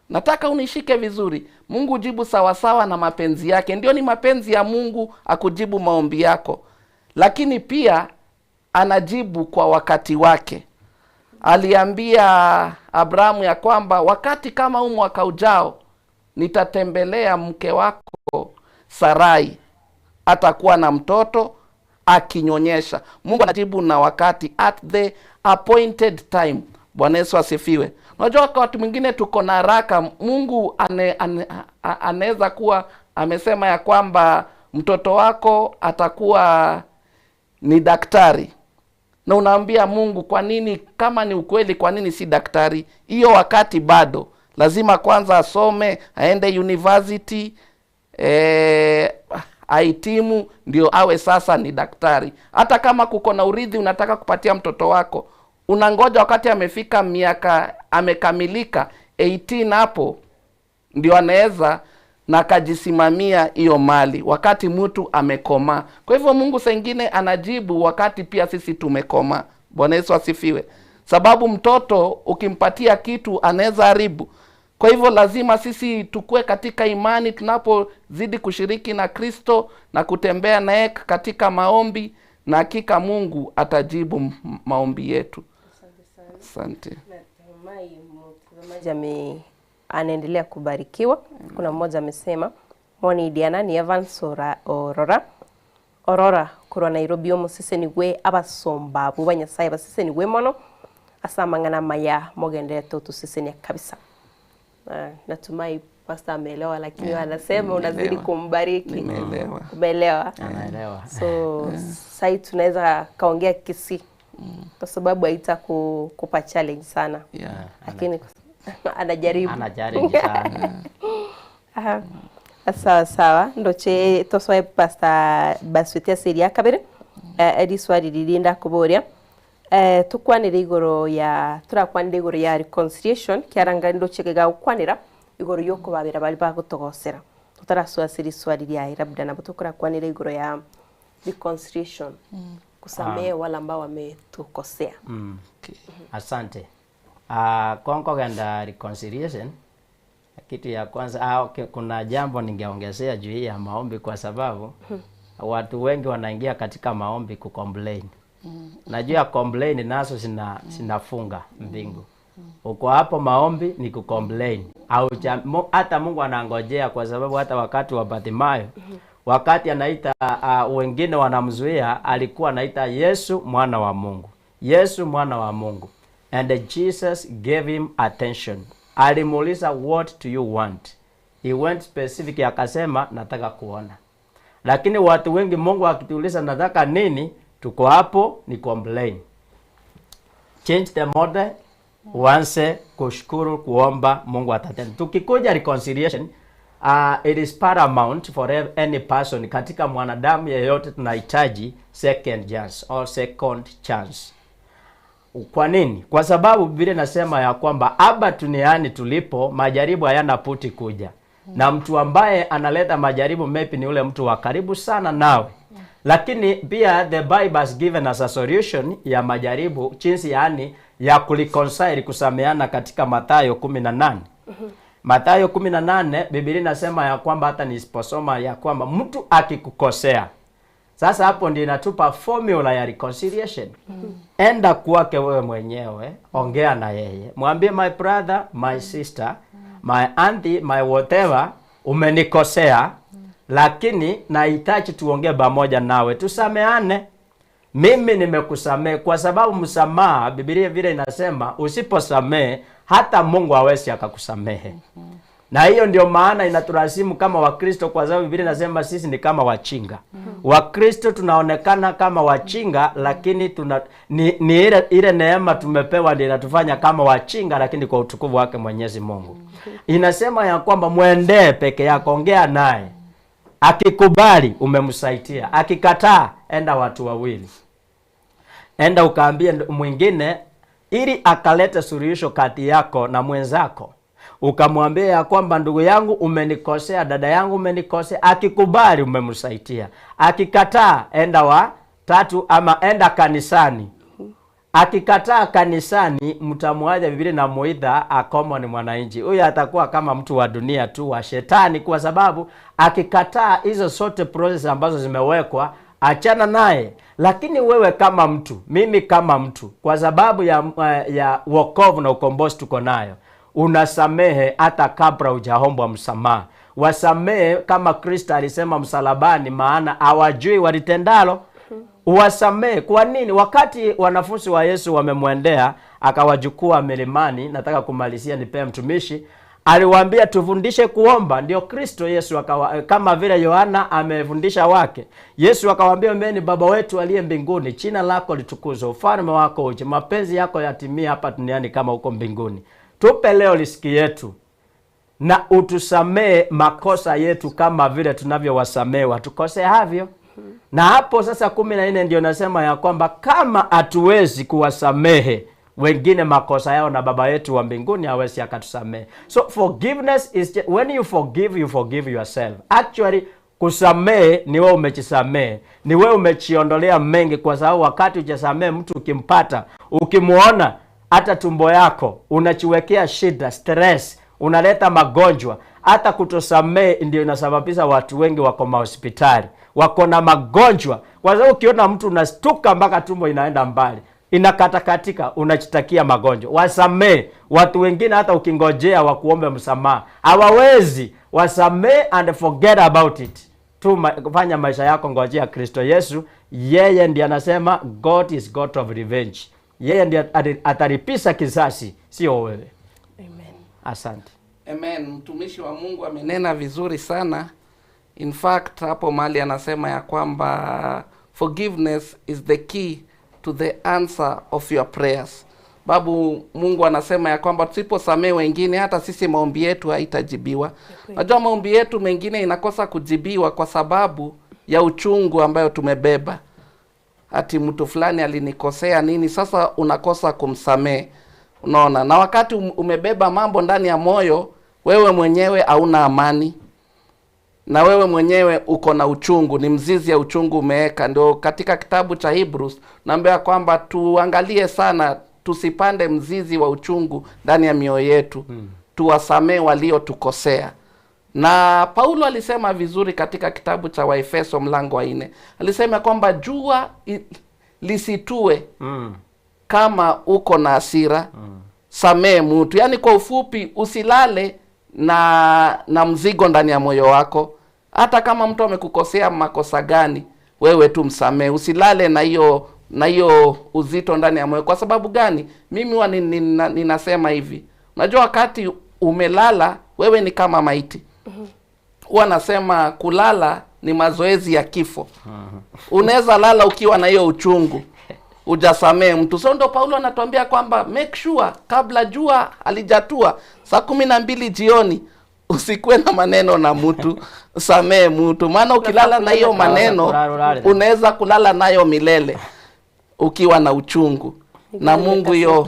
Nataka unishike vizuri. Mungu hujibu sawasawa na mapenzi yake. Ndio, ni mapenzi ya Mungu akujibu maombi yako, lakini pia anajibu kwa wakati wake. Aliambia Abrahamu ya kwamba wakati kama huu mwaka ujao nitatembelea mke wako Sarai, atakuwa na mtoto akinyonyesha. Mungu anajibu na wakati, at the appointed time. Bwana Yesu asifiwe. Unajua wakati mwingine tuko na haraka. Mungu anaweza kuwa amesema ya kwamba mtoto wako atakuwa ni daktari, na unaambia Mungu, kwa nini? Kama ni ukweli, kwa nini si daktari? Hiyo wakati bado, lazima kwanza asome, aende university, ahitimu, ndio awe sasa ni daktari. Hata kama kuko na urithi unataka kupatia mtoto wako, unangoja wakati amefika miaka, amekamilika 18, hapo ndio anaweza na akajisimamia hiyo mali, wakati mtu amekomaa. Kwa hivyo Mungu saa ingine anajibu wakati pia sisi tumekomaa. Bwana Yesu asifiwe. Sababu mtoto ukimpatia kitu anaweza haribu. Kwa hivyo lazima sisi tukue katika imani tunapozidi kushiriki na Kristo na kutembea naye katika maombi, na hakika Mungu atajibu maombi yetu. Asante. Natumai mtazamaji anaendelea kubarikiwa. Kuna mmoja amesema moni Diana ni Evans Orora kurwa Nairobi omuseseni gwe abasomba buba Nyasaye baseseni gwe mono asamangana maya mogendere toto seseni kabisa. Natumai pastor ameelewa, lakini anasema unazidi kumbariki. Nimeelewa. Umeelewa? Anaelewa. So sasa tunaweza kaongea Kisii kwa sababu haita kupa challenge sana. Lakini anajaribu. Anajaribu sana. Sawa sawa, ndoche tosoe pastor baswetia seria kabere. Edi swali lilinda kuboria. Tukwanire igoro ya turakwanire igoro ya reconciliation kiaranga ndoche ga gukwanira igoro yoko babera bali bagutogosera. Tutaraswa siri swali lya labda na tukura kwanira igoro ya reconciliation. Kusamehe wale ambao wametukosea. Okay. Asante. Konko ganda reconciliation, kitu ya kwanza okay, kuna jambo ningeongezea juu ya maombi, kwa sababu watu wengi wanaingia katika maombi kucomplain. Najua complain nazo zinafunga mbingu. Uko hapo maombi ni kucomplain. Au hata Mungu anangojea, kwa sababu hata wakati wa Bartimayo, wakati anaita wengine wanamzuia, alikuwa anaita Yesu mwana wa Mungu. Yesu mwana wa Mungu. And Jesus gave him attention. Alimuuliza, what do you want? He went specific, akasema nataka kuona. Lakini watu wengi Mungu akituuliza nataka nini, tuko hapo ni complain. Change the model, uanze kushukuru, kuomba, Mungu atatenda. Tukikuja reconciliation, it is paramount for any person, katika mwanadamu yeyote tunahitaji second chance or second chance. Kwa nini? Kwa sababu Biblia inasema ya kwamba hapa duniani tulipo majaribu hayana puti kuja. Na mtu ambaye analeta majaribu maybe ni ule mtu wa karibu sana nawe. Lakini pia the Bible has given us a solution ya majaribu, jinsi yani ya kureconcile, kusameana katika Mathayo 18. Mathayo 18 Biblia inasema ya kwamba hata nisiposoma ya kwamba mtu akikukosea. Sasa hapo ndio inatupa formula ya reconciliation. Enda kwake wewe mwenyewe, ongea na yeye, mwambie my brother, my sister, my auntie, my whatever, umenikosea, lakini nahitaji tuongee pamoja nawe, tusameane. Mimi nimekusamehe kwa sababu msamaha, Biblia vile inasema usiposamehe hata Mungu hawezi akakusamehe. Na hiyo ndio maana inatulazimu kama Wakristo, kwa sababu Biblia inasema sisi ni kama wachinga. Wakristo tunaonekana kama wachinga, lakini tuna ni ile neema tumepewa ndio inatufanya kama wachinga, lakini kwa utukufu wake Mwenyezi Mungu. Inasema ya kwamba mwendee peke yako, ongea naye. Akikubali umemsaidia, akikataa enda watu wawili. Enda ukaambie mwingine ili akalete suluhisho kati yako na mwenzako. Ukamwambia ya kwamba ndugu yangu umenikosea, dada yangu umenikosea. Akikubali umemsaidia, akikataa enda wa tatu ama enda kanisani. Akikataa kanisani, mtamwaja. Biblia inamuita a common mwananchi. Huyu atakuwa kama mtu wa dunia tu, wa shetani, kwa sababu akikataa hizo zote process ambazo zimewekwa, achana naye. Lakini wewe kama mtu, mimi kama mtu, kwa sababu ya wokovu na ukombozi tuko nayo, unasamehe hata kabla hujaombwa msamaha. Wasamehe kama Kristo alisema msalabani, maana hawajui walitendalo. Uwasamehe. Kwa nini? Wakati wanafunzi wa Yesu wamemwendea akawajukua milimani, nataka kumalizia nipee mtumishi, aliwaambia tufundishe kuomba. Ndio Kristo Yesu akawa, kama vile Yohana amefundisha wake. Yesu akawaambia, ombeni Baba wetu aliye mbinguni, jina lako litukuzwe, ufalme wako uje, mapenzi yako yatimie hapa duniani kama huko mbinguni. Tupe leo riziki yetu na utusamee makosa yetu kama vile tunavyowasamee watukoseavyo. Na hapo sasa 14 ndio nasema ya kwamba kama hatuwezi kuwasamehe wengine makosa yao, na Baba yetu wa mbinguni hawezi akatusamehe. So forgiveness is when you forgive, you forgive yourself. Actually kusamehe ni wewe umejisamehe, ni wewe umejiondolea mengi, kwa sababu wakati hujasamehe mtu, ukimpata, ukimuona, hata tumbo yako unachiwekea shida, stress, unaleta magonjwa. Hata kutosamehe ndio inasababisha watu wengi wako mahospitali, wako na magonjwa, kwa sababu ukiona mtu unastuka mpaka tumbo inaenda mbali, inakatakatika, unajitakia magonjwa. Wasamee watu wengine, hata ukingojea wakuombe msamaha hawawezi. Wasamee and forget about it tu, fanya maisha yako, ngojea Kristo Yesu. Yeye ndiye anasema God is God of revenge. Yeye ndiye atalipiza kisasi, sio wewe. Amen. Asante. Amen. Mtumishi wa Mungu amenena vizuri sana. In fact, hapo mahali anasema ya kwamba forgiveness is the key to the answer of your prayers. Babu Mungu anasema ya kwamba tusiposamehe wengine, hata sisi maombi yetu haitajibiwa. Najua maombi yetu mengine inakosa kujibiwa kwa sababu ya uchungu ambayo tumebeba. Ati mtu fulani alinikosea nini, sasa unakosa kumsamehe. Unaona, na wakati umebeba mambo ndani ya moyo, wewe mwenyewe hauna amani, na wewe mwenyewe uko na uchungu, ni mzizi ya uchungu umeweka. Ndio katika kitabu cha Hebrews naambiwa kwamba tuangalie sana tusipande mzizi wa uchungu ndani ya mioyo yetu, tuwasamee waliotukosea. Na Paulo alisema vizuri katika kitabu cha Waefeso mlango wa 4, alisema kwamba jua lisitue kama uko na hasira, samee mtu. Yaani kwa ufupi, usilale na mzigo ndani ya moyo wako. Hata kama mtu amekukosea makosa gani, wewe tu msamee. Usilale na hiyo uzito ndani ya moyo. Kwa sababu gani? Mimi huwa ninasema hivi. Unajua wakati umelala wewe ni kama maiti. Huwa nasema kulala ni mazoezi ya kifo. Unaweza lala ukiwa na hiyo uchungu, hujasamee mtu. So ndo Paulo anatuambia kwamba make sure kabla jua halijatua saa 12 jioni usikuwe na maneno na mtu, samee mtu. Maana ukilala na hiyo maneno unaweza kulala nayo milele ukiwa na uchungu. Na Mungu hiyo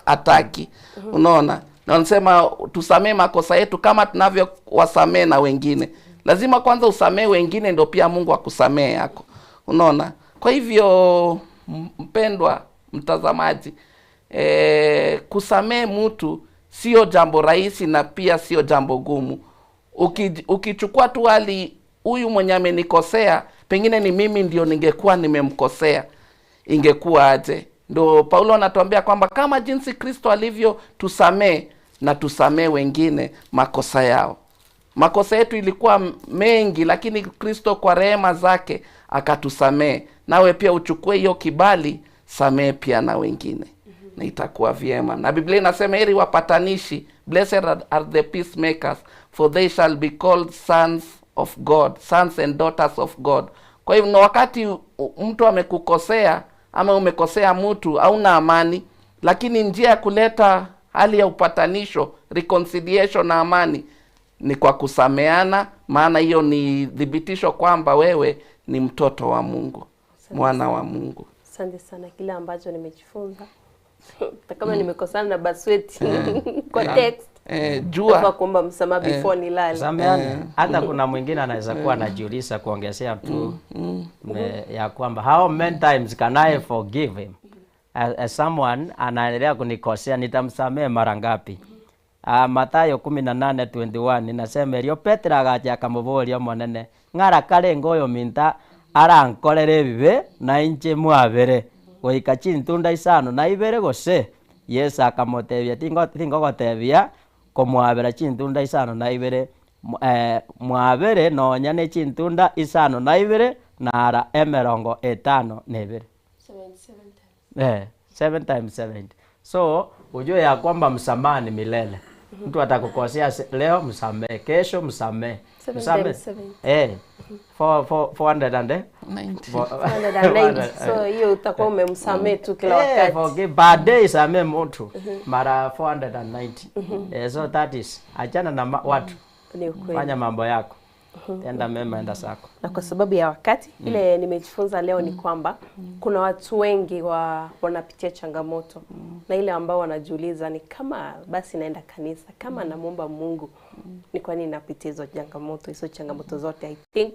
hataki. Unaona? Na wanasema tusamee makosa yetu kama tunavyowasamee na wengine. Lazima kwanza usamee wengine ndio pia Mungu akusamee yako. Unaona? Kwa hivyo mpendwa mtazamaji, kusamee mtu sio jambo rahisi na pia sio jambo gumu. Ukichukua tu hali Huyu mwenye amenikosea, pengine ni mimi ndio ningekuwa nimemkosea, ingekuwa aje? Ndo Paulo anatuambia kwamba kama jinsi Kristo alivyo tusamee, na tusamee wengine makosa yao. Makosa yetu ilikuwa mengi, lakini Kristo kwa rehema zake akatusamee. Nawe pia uchukue hiyo kibali, samee pia na wengine, na itakuwa vyema. Na Biblia inasema heri wapatanishi, blessed are the peacemakers, for they shall be called sons of God, sons and daughters of God. Kwa hivyo na wakati mtu amekukosea ama umekosea mtu, hauna amani, lakini njia ya kuleta hali ya upatanisho, reconciliation na amani ni kwa kusameana, maana hiyo ni thibitisho kwamba wewe ni mtoto wa Mungu, mwana wa Mungu. Asante sana, kile ambacho nimejifunza hata kama nimekosana na Basweti kwa text, Jua nafaa kuomba msamaha before nilale. Sameane. Hata kuna mwingine anaweza kuwa anajiuliza, kuongezea tu ya kwamba how many times can I forgive him? As someone anaendelea kunikosea, nitamsamehe mara ngapi? Mathayo 18:21 inasema erio Petero agacha akamuboria omonene ng'ara kare ngoyo minta arankorere ebibe na inche mwabere goika chintunda isano na ibere gose. Yesu akamotebia tingogotebia komwabera chintunda isano na ibere, mwabere nonya ne chintunda isano na ibere nara emerongo etano na ibere. 77 times. 7 times 70. So ujue ya kwamba msamaha ni milele. Mtu atakukosea leo, msamehe, kesho msamehe. Seven Msamehe. times seven. 400 and, 90. 490. So hiyo utakuwa umemsamehe tu kila wakati. Forgive. Baadaye samehe mtu mara 490. So that is, achana na watu. Ni ukweli. Fanya mambo yako. Tenda mema, enda zako. Na kwa sababu ya wakati, ile nimejifunza leo ni kwamba kuna watu wengi wanapitia changamoto, na ile ambao wanajiuliza ni kama basi naenda kanisa, kama namuomba Mungu, ni kwa nini napitia hizo changamoto, hizo changamoto zote. I think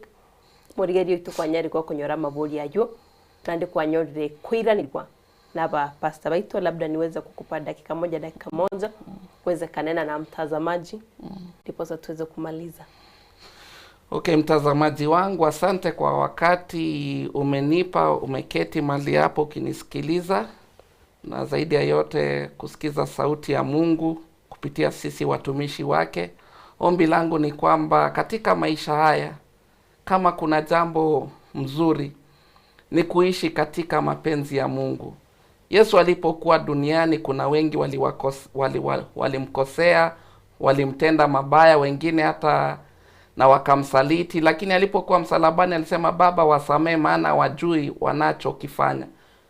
morigerio itu kwa nyari kwa kunyora mabori ayo nandi kwa nyorire kwiranirwa naba pastor baito, labda niweze kukupa dakika moja uweze kanena na mtazamaji ndiposa tuweze kumaliza. Okay, mtazamaji wangu, asante kwa wakati umenipa, umeketi mahali hapo ukinisikiliza, na zaidi ya yote kusikiza sauti ya Mungu kupitia sisi watumishi wake. Ombi langu ni kwamba katika maisha haya, kama kuna jambo mzuri ni kuishi katika mapenzi ya Mungu. Yesu alipokuwa duniani, kuna wengi walimkosea, walimtenda mabaya, wengine hata na wakamsaliti, lakini alipokuwa msalabani alisema, Baba wasamee, maana wajui wanachokifanya.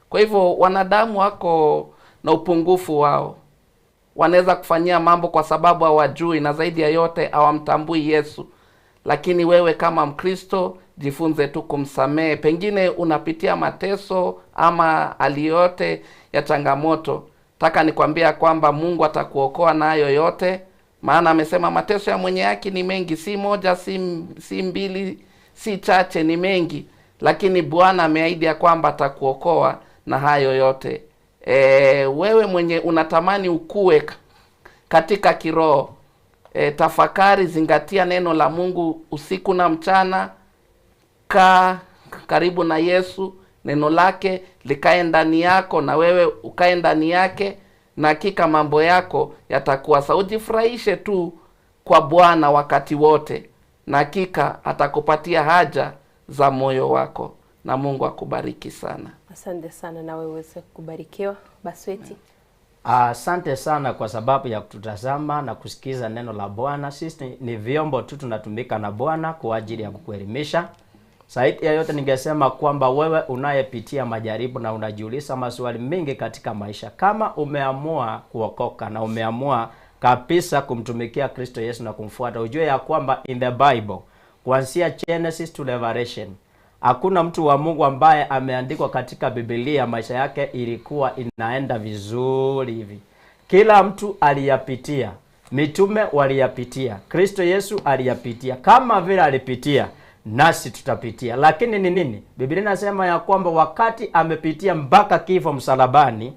Kwa hivyo wanadamu wako na upungufu wao, wanaweza kufanyia mambo kwa sababu hawajui, na zaidi ya yote hawamtambui Yesu. Lakini wewe kama Mkristo jifunze tu kumsamehe. Pengine unapitia mateso ama hali yote ya changamoto, taka nikwambia kwamba Mungu atakuokoa nayo yote, maana amesema mateso ya mwenye haki ni mengi, si moja, si mbili, si chache, ni mengi, lakini Bwana ameahidi ya kwamba atakuokoa na hayo yote. Wewe mwenye unatamani ukue katika kiroho, tafakari, zingatia neno la Mungu usiku na mchana. Kaa karibu na Yesu, neno lake likae ndani yako na wewe ukae ndani yake, na hakika mambo yako yatakuwa sawa. Ujifurahishe tu kwa Bwana wakati wote, na hakika atakupatia haja za moyo wako, na Mungu akubariki sana. Asante sana, na wewe uweze kubarikiwa. Basweti. Asante sana kwa sababu ya kututazama na kusikiza neno la Bwana. Sisi ni vyombo tu tunatumika na Bwana kwa ajili ya kukuelimisha. Zaidi ya yote ningesema kwamba wewe unayepitia majaribu na unajiuliza maswali mengi katika maisha, kama umeamua kuokoka na umeamua kabisa kumtumikia Kristo Yesu na kumfuata, ujue ya kwamba in the Bible, kuanzia Genesis to Revelation, hakuna mtu wa Mungu ambaye ameandikwa katika Biblia maisha yake ilikuwa inaenda vizuri hivi. Kila mtu aliyapitia. Mitume waliyapitia, Kristo Yesu aliyapitia. Kama vile alipitia, nasi tutapitia. Lakini ni nini? Biblia inasema ya kwamba wakati amepitia mpaka kifo msalabani,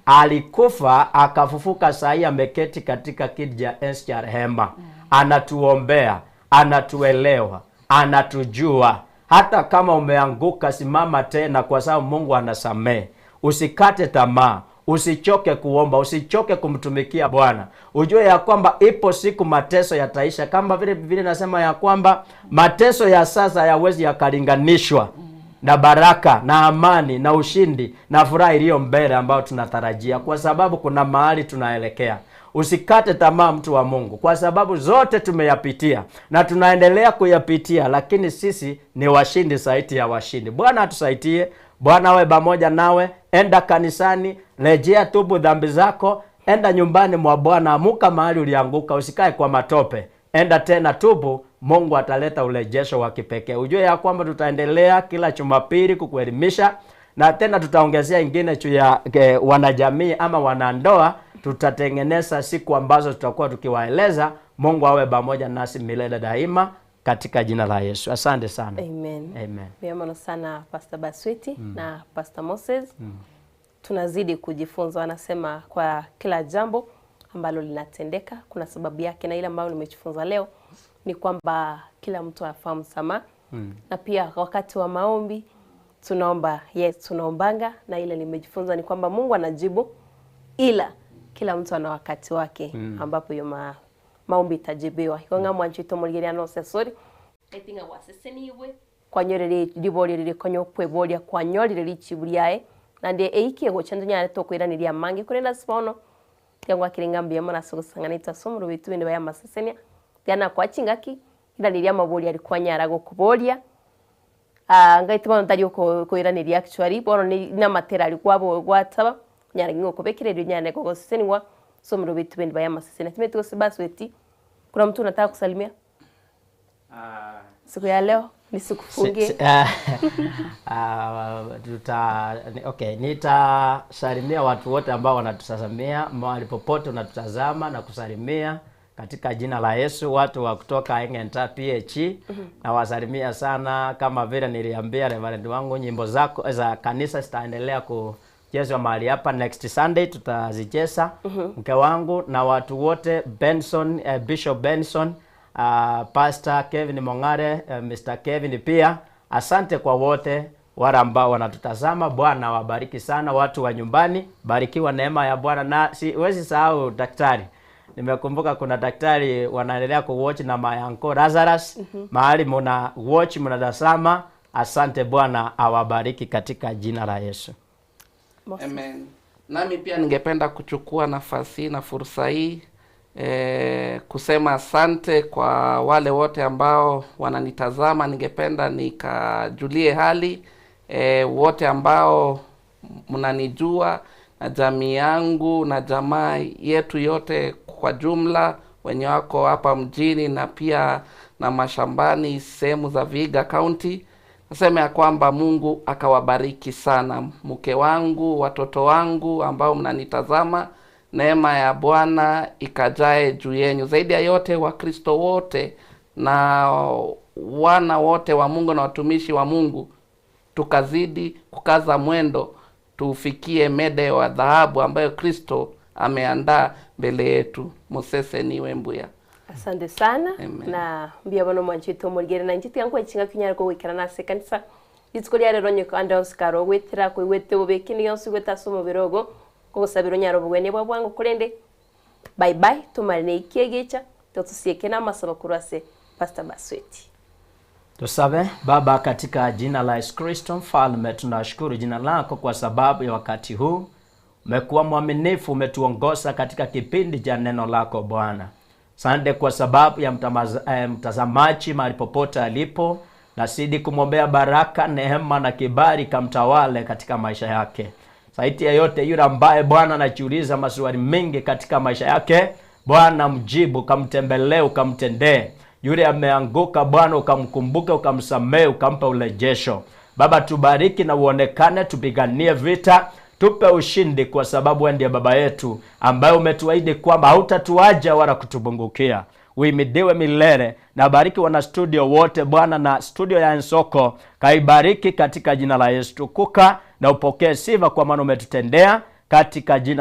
alikufa akafufuka, saa hii ameketi katika kiti cha enzi cha rehema. Anatuombea, anatuelewa, Anatujua. Hata kama umeanguka, simama tena, kwa sababu Mungu anasamehe. Usikate tamaa, usichoke kuomba, usichoke kumtumikia Bwana. Ujue ya kwamba ipo siku mateso yataisha, kama vile Biblia inasema ya kwamba mateso ya sasa hayawezi yakalinganishwa na baraka na amani na ushindi na furaha iliyo mbele ambayo tunatarajia, kwa sababu kuna mahali tunaelekea. Usikate tamaa, mtu wa Mungu, kwa sababu zote tumeyapitia na tunaendelea kuyapitia, lakini sisi ni washindi zaidi ya washindi. Bwana atusaidie. Bwana awe pamoja nawe. Enda kanisani, rejea, tubu dhambi zako, enda nyumbani mwa Bwana, amuka mahali ulianguka, usikae kwa matope. Enda tena, tubu. Mungu ataleta urejesho wa kipekee. Ujue ya kwamba tutaendelea kila Jumapili kukuelimisha na tena tutaongezea ingine juu ya wanajamii ama wanandoa. Tutatengeneza siku ambazo tutakuwa tukiwaeleza. Mungu awe pamoja nasi milele daima katika jina la Yesu. Asante sana. Amen. Amen. Vyema sana Pastor Basweti na Pastor Moses. Tunazidi kujifunza, wanasema kwa kila jambo ambalo linatendeka kuna sababu yake, na ile ambayo nimejifunza leo ni kwamba kila mtu afahamu msamaha na pia wakati wa maombi tunaomba, yes, tunaombanga, na ile nimejifunza ni kwamba Mungu anajibu, ila kila mtu ana wakati wake ambapo hiyo maombi itajibiwa. Igo mwanchito muligeria no sesori etinga waseseniwe kwanyorere liboria riri konyo kweboria kwanyorire lichibu lyae na ndiye eikie gochando nyare tokwiraniria mangi kurenda sibono yangwa kiringa mbiya mona sogosangana somro bitu bindi baya masesenia yana kwa chingaki iraniria maboria ari kwanyara gokuboria ngaite bono ntari koiraniria actually bono ni namatera ari kwabo gwataba nyara ngingo kubekererio nyane gogoseseniwa somro bitu bindi baya masesenia timetu Basweti. Kuna mtu unataka kusalimia? Siku ya leo nisikufungie. Okay, nitasalimia watu wote ambao wanatutazamia mahali popote unatutazama na kusalimia katika jina la Yesu. Watu wa kutoka Engenta PH nawasalimia sana, kama vile niliambia reverend wangu nyimbo zako za kanisa zitaendelea kuchezwa mahali hapa next Sunday tutazicheza. Mke wangu na watu wote Benson, Bishop Benson, Pastor Kevin Mongare, Mr. Kevin pia. Asante kwa wote wale ambao wanatutazama. Bwana wabariki sana watu wa nyumbani, barikiwa neema ya Bwana. Na siwezi sahau daktari, nimekumbuka kuna daktari wanaendelea kuwatch na my uncle Lazarus, mahali muna watch mnatazama. Asante, Bwana awabariki katika jina la Yesu. Moses. Amen. Nami pia ningependa kuchukua nafasi hii na fursa hii kusema asante kwa wale wote ambao wananitazama. Ningependa nikajulie hali wote ambao mnanijua na jamii yangu na jamaa yetu yote kwa jumla, wenye wako hapa mjini na pia na mashambani sehemu za Vihiga County. Nasema ya kwamba Mungu akawabariki sana, mke wangu, watoto wangu ambao mnanitazama, neema ya Bwana ikajae juu yenu. Zaidi ya yote, Wakristo wote na wana wote wa Mungu na watumishi wa Mungu, tukazidi kukaza mwendo, tufikie mede wa dhahabu ambayo Kristo ameandaa mbele yetu. Mosese niwe mbuya. Asante sana. Amen. Na mbia bono mwanchito muligere na nchiti yangu echinga kinyara ko wikara nase kanisa rituko ria rero nyeko ande osikaro gwetera kwigwete bubeki ni yonsi gweta somo birogo kogosabiro nyaro bugwene bwa bwangu kurende. Bye bye, tumale ikiegecha tutusieke na masaba kurase Pastor Basweti. Tusabe. Baba, katika jina la Yesu Kristo Mfalme, tunashukuru jina lako kwa sababu ya wakati huu. Umekuwa mwaminifu, umetuongoza katika kipindi cha neno lako Bwana. Asante kwa sababu ya mtazamaji mahali popote alipo, nazidi kumwombea baraka, neema na kibali kamtawale katika maisha yake. Zaidi ya yote, yule ambaye Bwana anajiuliza maswali mengi katika maisha yake, Bwana mjibu, kamtembelee, ukamtendee. Yule ameanguka Bwana ukamkumbuke, ukamsamehe, ukampa urejesho. Baba, tubariki na uonekane, tupiganie vita, tupe ushindi, kwa sababu wewe ndiye baba yetu ambaye umetuahidi kwamba hautatuacha wala kutupungukia. Uimidiwe milele na bariki wana studio wote Bwana, na studio ya Ensoko kaibariki katika jina la Yesu. Tukuka na upokee sifa kwa maana umetutendea katika jina